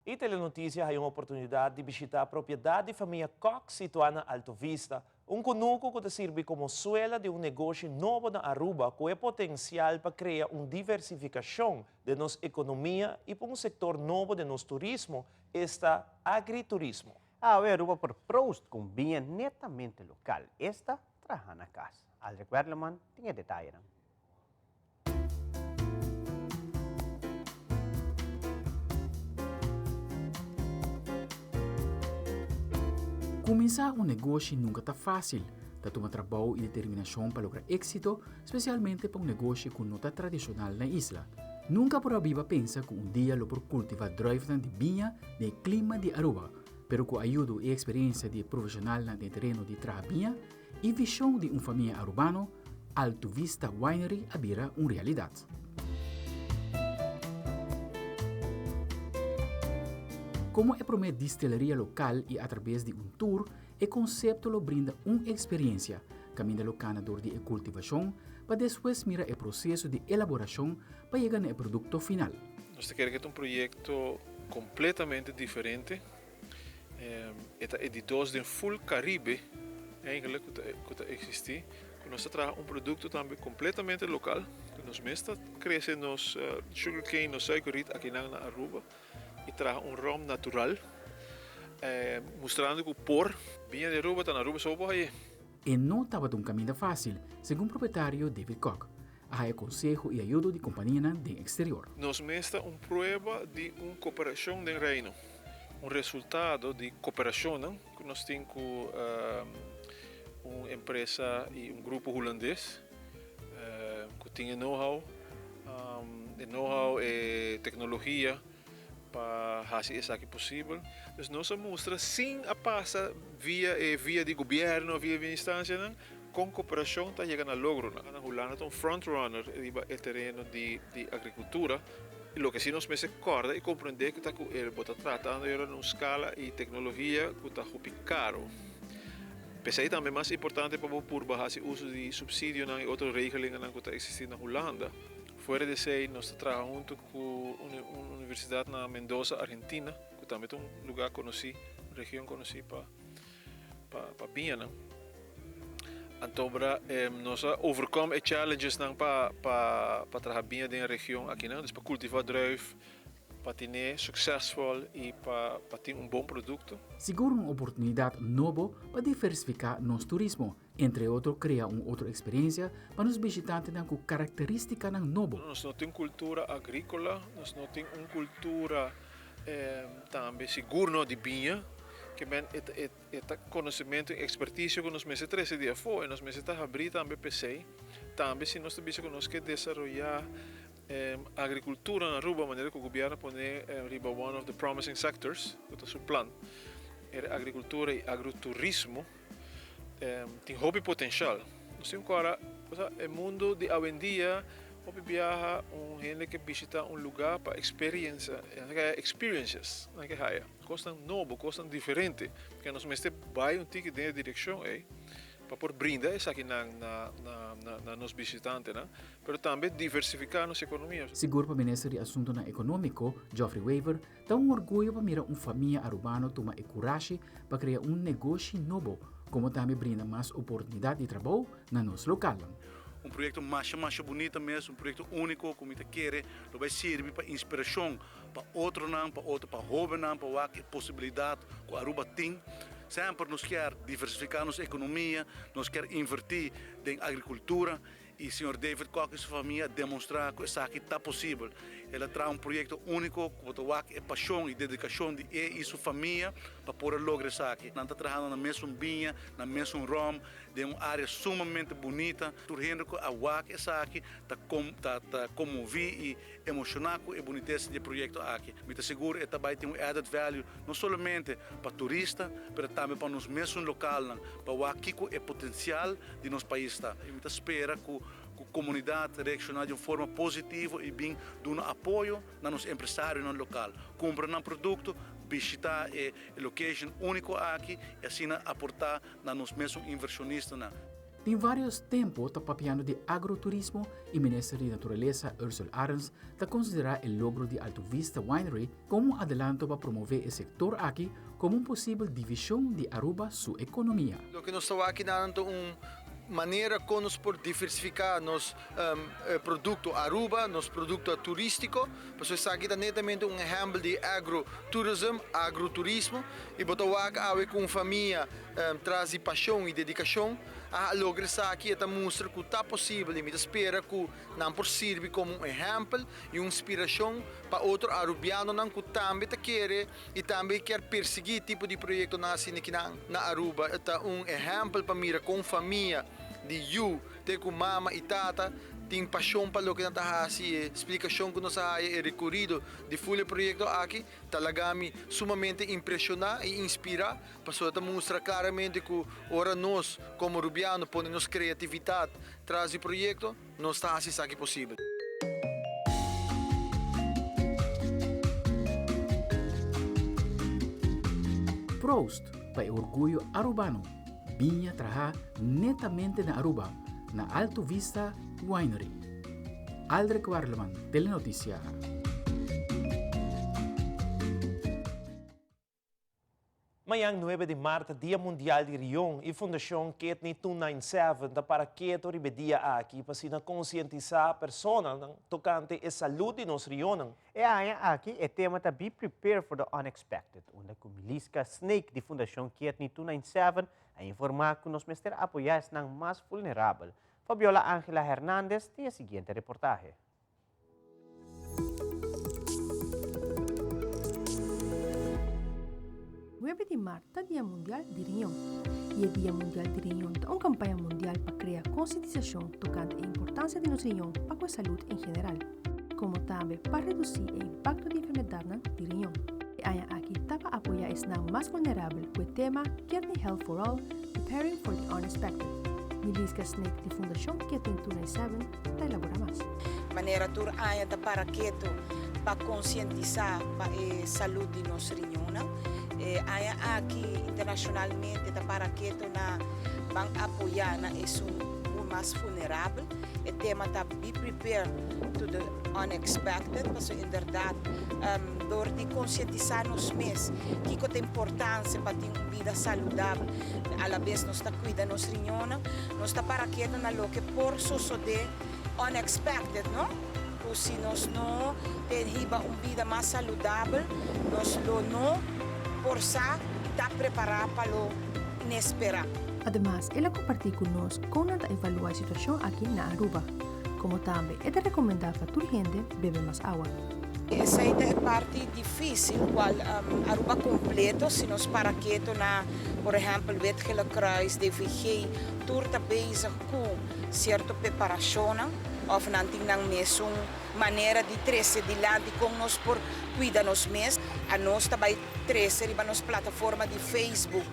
E Telenoticia haya un oportunidad di bishita propiedad di famia Kock situa na Alto Vista, un cunucu cu ta sirbi como suela di un negoshi nobo na Aruba cu e potencial pa crea un diversificacion den nos economia y pa un sector nobo den nos turismo, esta agriturismo. Awe Aruba por proost cu un biña netamente local, esta traha na cas. Aldrich Werleman tin e detayenan. Kuminsá un negoshi nunka ta fásil. Ta tuma trabou i determinashon pa logra éksito, spesialmente pa un negoshi ku no ta tradishonal na isla. Nunka por a biba pensa ku un dia lo por kultivá druifnan di biña den e klima di Aruba, pero ku ayudo i eksperensia di e profeshonalnan den tereno di traha biña i vishon di un famia arubano, Alto Vista Winery a bira un realidat. Komo e promé distilleria lokal i atrabes di un tour, e konsepto lo brinda un eksperiensia kaminda lo kana dor di e kultivashon pa despues mira e proseso di elaborashon pa yega na e produkto final. Nos ta kere ku e ta un proyekto kompletamente diferente. E ta e di dos den ful Karibe eigenlijk ku ta eksistí. Ku nos ta traha un produkto tambe kompletamente lokal, ku nos mes ta krese nos sugarcane, nos suikerriet akinan na Aruba i traha un rom natural, mustrando ku por biña di Aruba ta na Aruba so por haye. E no tabata un kaminda fásil, segun propietario David Kock. A haya konseho i ayudo di kompanianan den eksterior. Nos mes ta un prueba di un koperashon den Reino, un resultado di koperashonnan ku nos tin ku un empresa i un grupo hulandes ku tin e know-how, e know-how, e teknologia pa hasi esaki posibel. Dus nos a mustra sin a pasa via e via di gobièrnu, via via instansianan, kon koperashon ta yega na logronan. Hulanda ta un frontrunner riba e tereno di di agrikultura i loke si nos mester kòrda i komprendé ku ta ku e bo ta tratando yora na un skala i teknologia ku ta hopi karo. P'esei tambe mas importante pa bo purba hasi uso di supsidionan i otro regelingennan ku ta eksistí na Hulanda. Fuera di esei nos ta traha huntu ku un universidat na Mendoza, Argentina, ku tambe ta un lugá konosí, un region konosí pa pa biñanan. Antobra nos a overcome e challengesnan pa pa traha biña den e region akinan, dus pa kultivá druif, pa tene suksesfol i pa pa tin un bon produkto. Sigur un oportunidat nobo pa diversifiká nos turismo. Entre otro krea un otro eksperensia pa nos bishitantenan ku karakteristikanan nobo. Nos no tin kultura agríkola, nos no tin un kultura tambe sigur no di biña, ke men e ta konosementu i ekspertisio ku nos mester trese di afó i nos mester ta habrí tambe p'esei. Tambe si nos ta bisa ku nos ke desaroyá agrikultura na Aruba manera ku gobièrnu a pone riba one of the promising sectors ku ta su plan, e agrikultura i agroturismo. Tin hopi potencial. Nos tin cu ora, cosa, e mundo di awendia hopi biaha un hende ke bishita un lugar pa experiencia, nan ke haya experiences, nan ke haya cosnan nobo, cosnan diferente, ke nos mester bay un tiki den e direccion ey pa por brinda esakinan na na na nos bishitantenan, pero tambe diversifica nos economia. Sigur pa Minister di Asuntonan Economico, Geoffrey Wever, Ta un orguyo pa mira un famia arubano tuma e kurashi pa krea un negoshi nobo, komo tambe brinda mas oportunidat di trabou na nos lokalnan. Un proyekto masha masha bunita mes, un proyekto úniko ku mi ta kere lo bai sirbi pa inspirashon pa otronan, pa otro pa hóbennan pa wak e posibilidat ku Aruba tin. Semper nos kier diversifiká nos ekonomia, nos kier invertí den agrikultura I señor David Kok i su famia a demonstrá ku esaki ta posibel. El a traha un proyekto úniko ku bo ta wak e pashon i dedikashon di e i su famia pa por a logra esaki. Nan ta trahando na mesun biña, na mesun ròm, den un área sumamente bunita. Tur hende ku a wak esaki ta ta ta konmoví i emoshoná ku e bunitesa di e proyekto aki. Mi ta sigur e ta bai tin un added value no solamente pa turista, pero tambe pa nos mesun lokalnan, pa wak kiko e potensial di nos pais ta. I mi ta spera ku ku komunidat reakshoná di un forma positivo i bin duna apoyo na nos empresarionan lokal, kumpra nan produkto, bishitá e location úniko aki i asina aportá na nos mesun invershonistanan. Tin varios tempo ta papiando di agroturismo y Minister di Naturalesa Ursel Arends ta considera e logro di Alto Vista Winery como un adelanto pa promove e sector aki como un posibel division di Aruba su economia. Loke nos ta wak akinan ta un manera kon nos por diversifiká nos produkto Aruba, nos produkto turístiko, pasobra esaki ta netamente un ehèmpel di agrotourism, agroturismo, i bo ta wak awe ku un famia Tras di pasion y dedicacion a logra esaki e ta mustra cu ta posibel y mi ta spera cu nan por sirbi como un ehempel y un inspiracion pa otro Arubianonan cu tambe ta kere y tambe kier persigui tipo di proyectonan asina aki na Aruba. Ta un ehempel pa mira con famia di yu te cu mama y tata tin pasion pa loke nan ta haci y e splicacion cu nos a haya e recorido di ful e proyecto aki ta laga mi sumamente impresiona y inspira. Pasobra ta mustra claramente cu ora nos como Rubiano pone nos creatividad tras di proyecto, nos ta haci esaki posibel. Proost pa e orguyo Arubano, biña traha netamente na Aruba, na Alto Vista Winery. Aldrich Warleman, Telenoticia. Mañan nuebe di mart ta Dia Mundial di Rion y Fundacion Kidney 297 ta para keto riba e dia aki pa asina concientisa personanan tocante e salud di nos rionnan. E aña aki e tema ta Be Prepared for the Unexpected, unda cu Miliska Snake di Fundacion Kidney 297 a informa cu nos mester apoya esnan mas vulnerabel. Fabiola Angela Hernandez tin e siguiente reportahe. Nuebe di mart ta Dia Mundial di Riñon. I e Dia Mundial di Riñon ta un kampaña mundial pa krea konsientisashon tokante e importansia di nos riñon pa ku e salud en general, komo tambe pa redusí e impakto di enfermedatnan di riñon. E aña aki ta pa apoyá esnan mas vulnerabel ku e tema Kidney Health for All, Preparing for the Unexpected. Miliska Snake di Fundashon Kidney 297 ta elaborá mas. Manera tur aña ta para ketu pa konsientisá pa e salud di nos riñonnan. E aña aki internashonalmente ta para ketu na ban apoyá na esun ku mas vulnerabel. E tema ta Be prepared to the unexpected pasobra inderdat dor di konsientisá nos mes kiko ta importansia pa tin un bida saludabel alabes nos ta kuida nos riñonnan. Nos ta para ketu na loke por sosodé unexpected, no? Ku si nos no ten hiba un bida mas saludabel, nos lo no por sa i ta prepará pa lo inesperá. Ademas, el a kompartí ku nos kon nan ta evaluá e situashon aki na Aruba. Komo tambe e ta rekomendá pa tur hende bebe mas awa. Esei ta e parti difícil cual Aruba completo si nos para keto na por ehempel Wit Gele Kruis, DVG, tur ta bezig cu cierto preparacionnan of nan tin nan mesun manera di trece dilanti con nos por cuida nos mes. Anos ta bay trece riba nos plataforma di Facebook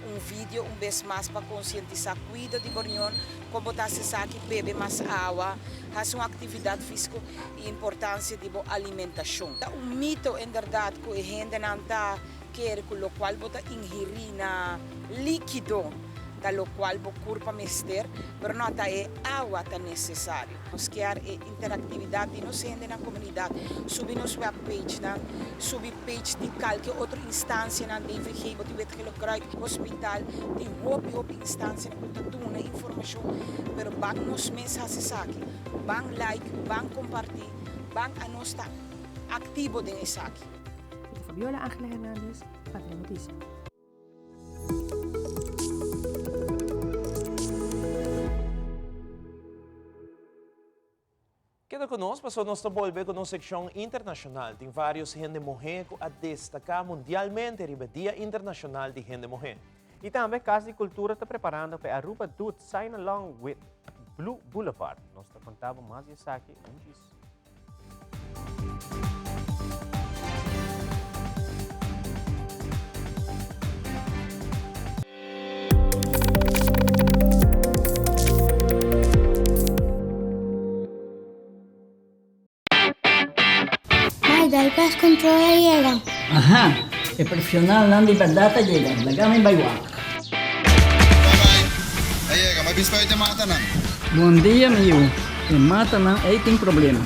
un video un bes mas pa concientisa cuido di bornion, con bo ta haci esaki, bebe mas awa, haci un actividad fisico. E importancia di bo alimentacion. Ta un mito inderdaad cu e hendenan ta kere cu locual bo ta ingiri na likido ta locual bo curpa mester, pero no, ta e awa ta necesario. Nos kier e interactividad di nos hendenan comunidad, subi nos webpagenan, subi page di calke otro instancianan, DVG, bo tin Wit Gele Kruid, hospital, tin hopi hopi instancianan cu ta duna informacion, pero ban nos mes haci esaki. Ban like, ban comparti, ban a nos ta activo den esaki. Mi ta Fabiola Angela Hernandez pa Telenoticia. Keda ku nos pasobra nos ta bolbe ku nos sekshon internashonal. Tin vários hende muhé ku a destaká mundialmente riba e Dia Internashonal di Hende Muhé. I tambe Kas di Kultura ta preparando pa e Aruba Doet Sign Along with Blue Boulevard. Nos ta konta bo mas di esaki un djis. Mai, dal pest control a yega. Aha, e profesionalnan di berdad a yega. Laga mi bai wak. Bai, a yega. Mai bin spuit e matanan. Bon dia, mi yu. E matanan ei tin problema.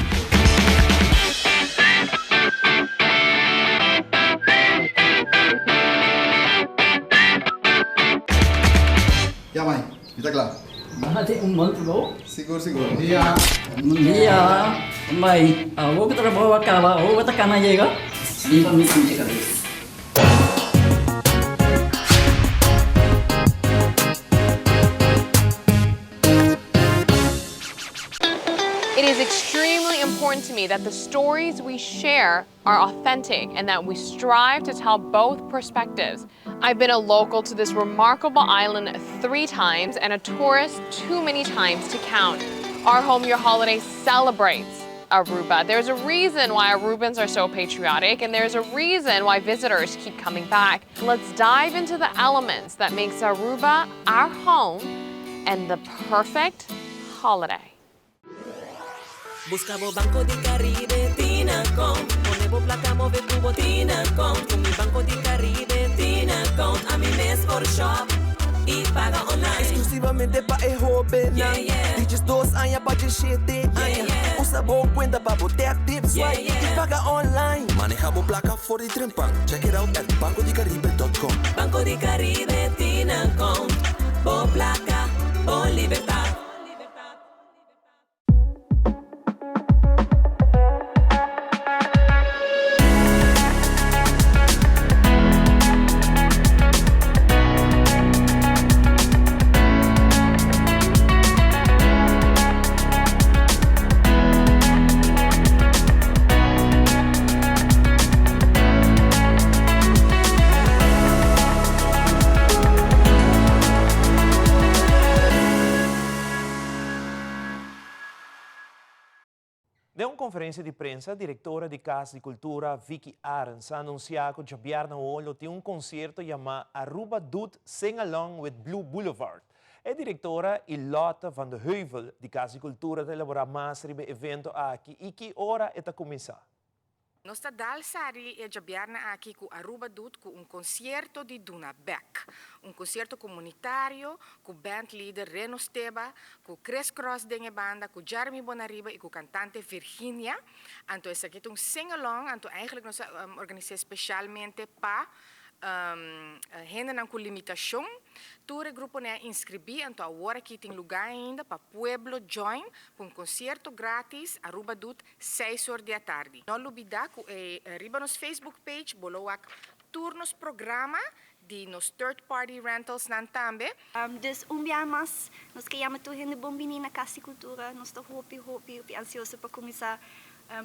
Ya, mai. Mi ta kla. Nan tin un bon trabou. Sigur, sigur. Bon dia. Bon dia. Bai, awor ku trabou a kaba, awor bo ta kana yega? Lipa mi pinche kabes. It is extremely important to me that the stories we share are authentic and that we strive to tell both perspectives. I've been a local to this remarkable island three times and a tourist too many times to count. Our Home Your Holiday celebrates Aruba. There's a reason why Arubans are so patriotic and there's a reason why visitors keep coming back. Let's dive into the elements that makes Aruba our home and the perfect holiday. Busca bo Banco di Caribe Tinacom. bo plaka move ku bo Tinacount. Ku mi Banco di Caribe Tinacount, ami mes por shop i paga online. Exclusivamente pa e hobennan di 12 aña pa 17 aña. Usa bo cuenta pa bo tap, tip, swipe y paga online. Maneha bo placa for di trempan. Check it out at bancodicaribe.com. Banco di Caribe Tinacount, bo placa, bo libertad. Den un konferensia di prensa, direktora di Kas di Kultura, Vicky Arends, a anunsiá ku djabièrnè awor lo tin un konsierto yamá Aruba Doet Sing Along with Blue Boulevard. E direktora i Lotte van de Heuvel di Kas di Kultura ta elaborá mas riba e evento aki i ki ora e ta kuminsá. Nos ta dal sali e djabièrnè aki ku Aruba Doet ku un konsierto di Duna Bèk. Un konsierto komunitario ku bandleader Reno Steba, ku Chris Cross den e banda, ku Jeremy Bonariba i ku kantante Virginia. Anto esaki ta un sing-along, anto eigenlijk nos a organis'é spesialmente pa hendenan ku limitashon. Tur e gruponan a inskribí, anto awor aki tin lugá ainda pa pueblo join pa un konsierto gratis Aruba Doet seis or di atardi. No lubida ku e riba nos Facebook page bo lo wak tur nos programa di nos third party rentals nan tambe. Dus un biaha mas nos ke yama tur hende bon bini na Kas di Kultura. Nos ta hopi hopi hopi ansioso pa kuminsá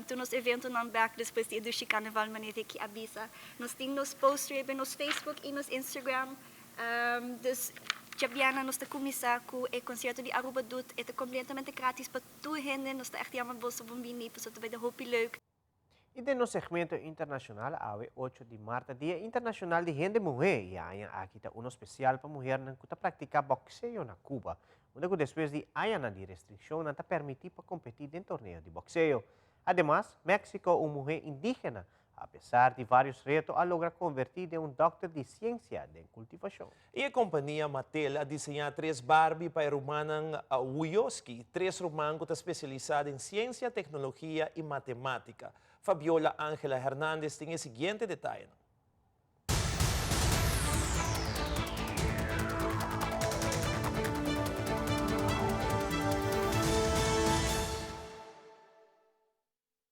tur nos eventonan bèk despues di e dushi karnaval manera Ricky a bisa. Nos tin nos post riba nos Facebook i nos Instagram. Dus djabièrnè nos ta kuminsá ku e konsierto di Aruba Doet. E ta kompletamente gratis pa Tur hende nos ta echt yama boso bon bini pasobra ta bay ta hopi leuk. I den nos segmento internashonal awe ocho di mart ta Dia Internashonal di Hende Muhé i e aña aki ta uno spesial pa muhernan ku ta praktiká bòkseo na Cuba, unda ku despues di añanan di restrikshon nan ta permití pa kompetí den torneo di bòkseo. Ademas, Mexico un muhé indígena Apesar di varios reto a logra converti den un dokter di ciencia den cultivacion. I e kompania Mattel a diseñá tres Barbie pa e rumannan Wojcicki, tres ruman ku ta spesialisá den siensia, teknologia i matemátika. Fabiola Angela Hernandez tin e siguiente detayenan.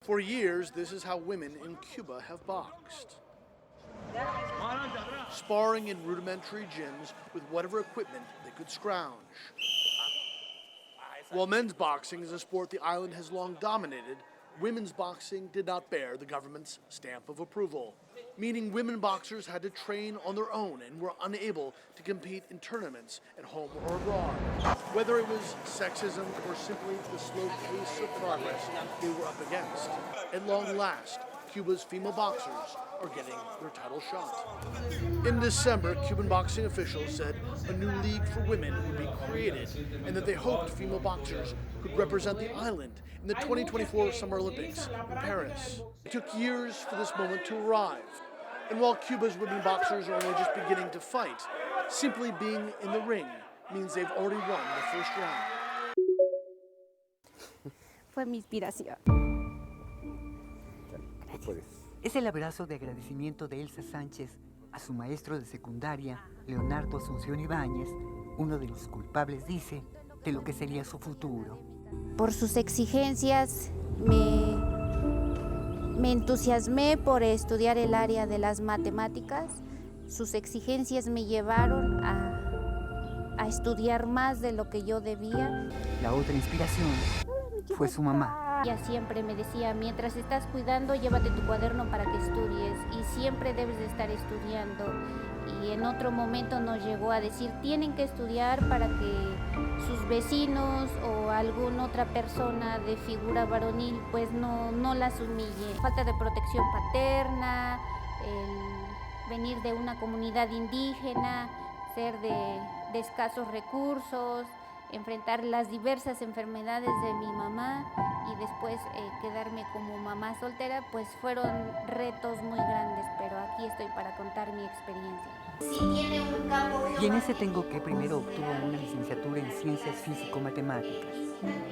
For years, this is how women in Cuba have boxed. Sparring in rudimentary gyms with whatever equipment they could scrounge. While men's boxing is a sport the island has long dominated, women's boxing did not bear the government's stamp of approval, meaning women boxers had to train on their own and were unable to compete in tournaments at home or abroad. Whether it was sexism or simply the slow pace of progress they were up against, at long last, Cuba's female boxers are getting their title shot. In December, Cuban boxing officials said a new league for women would be created and that they hoped female boxers could represent the island in the 2024 Summer Olympics in Paris. It took years for this moment to arrive. And while Cuba's women boxers are only just beginning to fight, simply being in the ring means they've already won the first round. Fue mi inspiración. Es el abrazo de agradecimiento de Elsa Sánchez a su maestro de secundaria, Leonardo Asunción Ibáñez, uno de los culpables, dice, de lo que sería su futuro. Por sus exigencias me, me entusiasmé por estudiar el área de las matemáticas. Sus exigencias me llevaron a, a estudiar más de lo que yo debía. La otra inspiración fue su mamá. Ella siempre me decía, mientras estás cuidando, llévate tu cuaderno para que estudies y siempre debes de estar estudiando. Y en otro momento nos llegó a decir, tienen que estudiar para que sus vecinos o alguna otra persona de figura varonil pues no, no las humille. Falta de protección paterna, el venir de una comunidad indígena, ser de, de escasos recursos. Enfrentar las diversas enfermedades de mi mamá y después eh, quedarme como mamá soltera, pues fueron retos muy grandes, pero aquí estoy para contar mi experiencia. Si tiene un campo Y en ese tengo que primero obtuvo una licenciatura en Ciencias Físico-Matemáticas.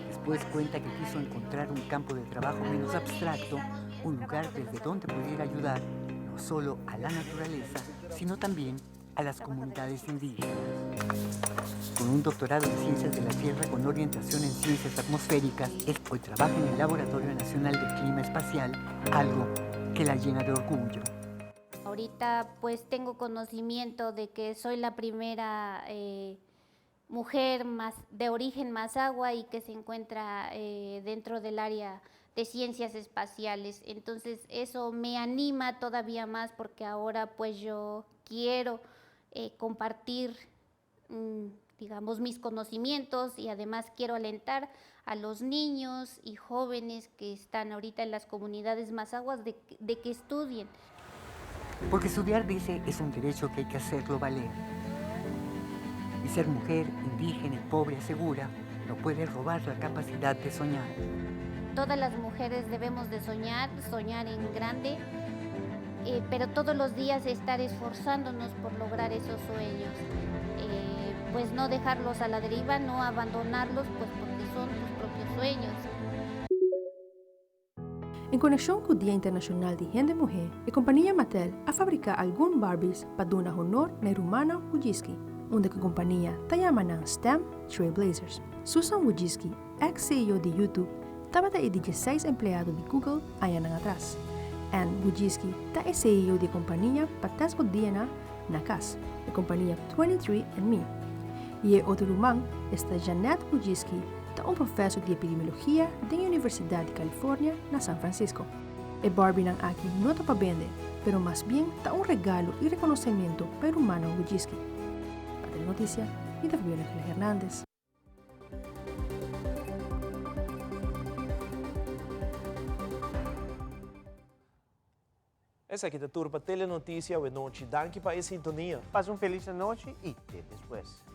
Después cuenta que quiso encontrar un campo de trabajo menos abstracto, un lugar desde donde pudiera ayudar no solo a la naturaleza, sino también a las comunidades indígenas. Con un doctorado en Ciencias de la Tierra con orientación en Ciencias Atmosféricas, hoy trabaja en el Laboratorio Nacional de Clima Espacial, algo que la llena de orgullo. Ahorita pues tengo conocimiento de que soy la primera eh, mujer más, de origen mazahua y que se encuentra eh, dentro del área de ciencias espaciales. Entonces eso me anima todavía más porque ahora pues yo quiero eh, compartir, digamos, mis conocimientos y además quiero alentar a los niños y jóvenes que están ahorita en las comunidades mazahuas de, de que estudien. Porque estudiar, dice, es un derecho que hay que hacerlo valer. Y ser mujer, indígena y pobre, asegura, no puede robar la capacidad de soñar. Todas las mujeres debemos de soñar, soñar en grande, eh, pero todos los días estar esforzándonos por lograr esos sueños. Eh, pues no dejarlos a la deriva, no abandonarlos, pues porque son tus propios sueños. En konekshon ku Dia Internashonal di Hende Muhé, e kompania Mattel a fabriká algun Barbies pa duna honor na e rumannan Wojcicki, unda ku e kompania ta yama nan STEM Trailblazers. Susan Wojcicki, eks CEO di YouTube, tabata e di dieseis empleado di Google añanan atras. Ann Wojcicki ta e CEO di e kompania pa tèst bo DNA na kas, e kompania 23 and Me. I e otro ruman, esta Jeannette Wojcicki, ta un profesor di epidemiologia den e Universidat di California na San Francisco. E Barbienan aki no ta pa bende, pero mas bien ta un regalo i rekonosementu pa e rumannan Wojcicki. Pa Telenoticia, mi ta Fabiola Angela Hernandez. Esaki ta tur pa Telenoticia awenochi. Danki pa e sintonia. Pasa un felis anochi y te despues.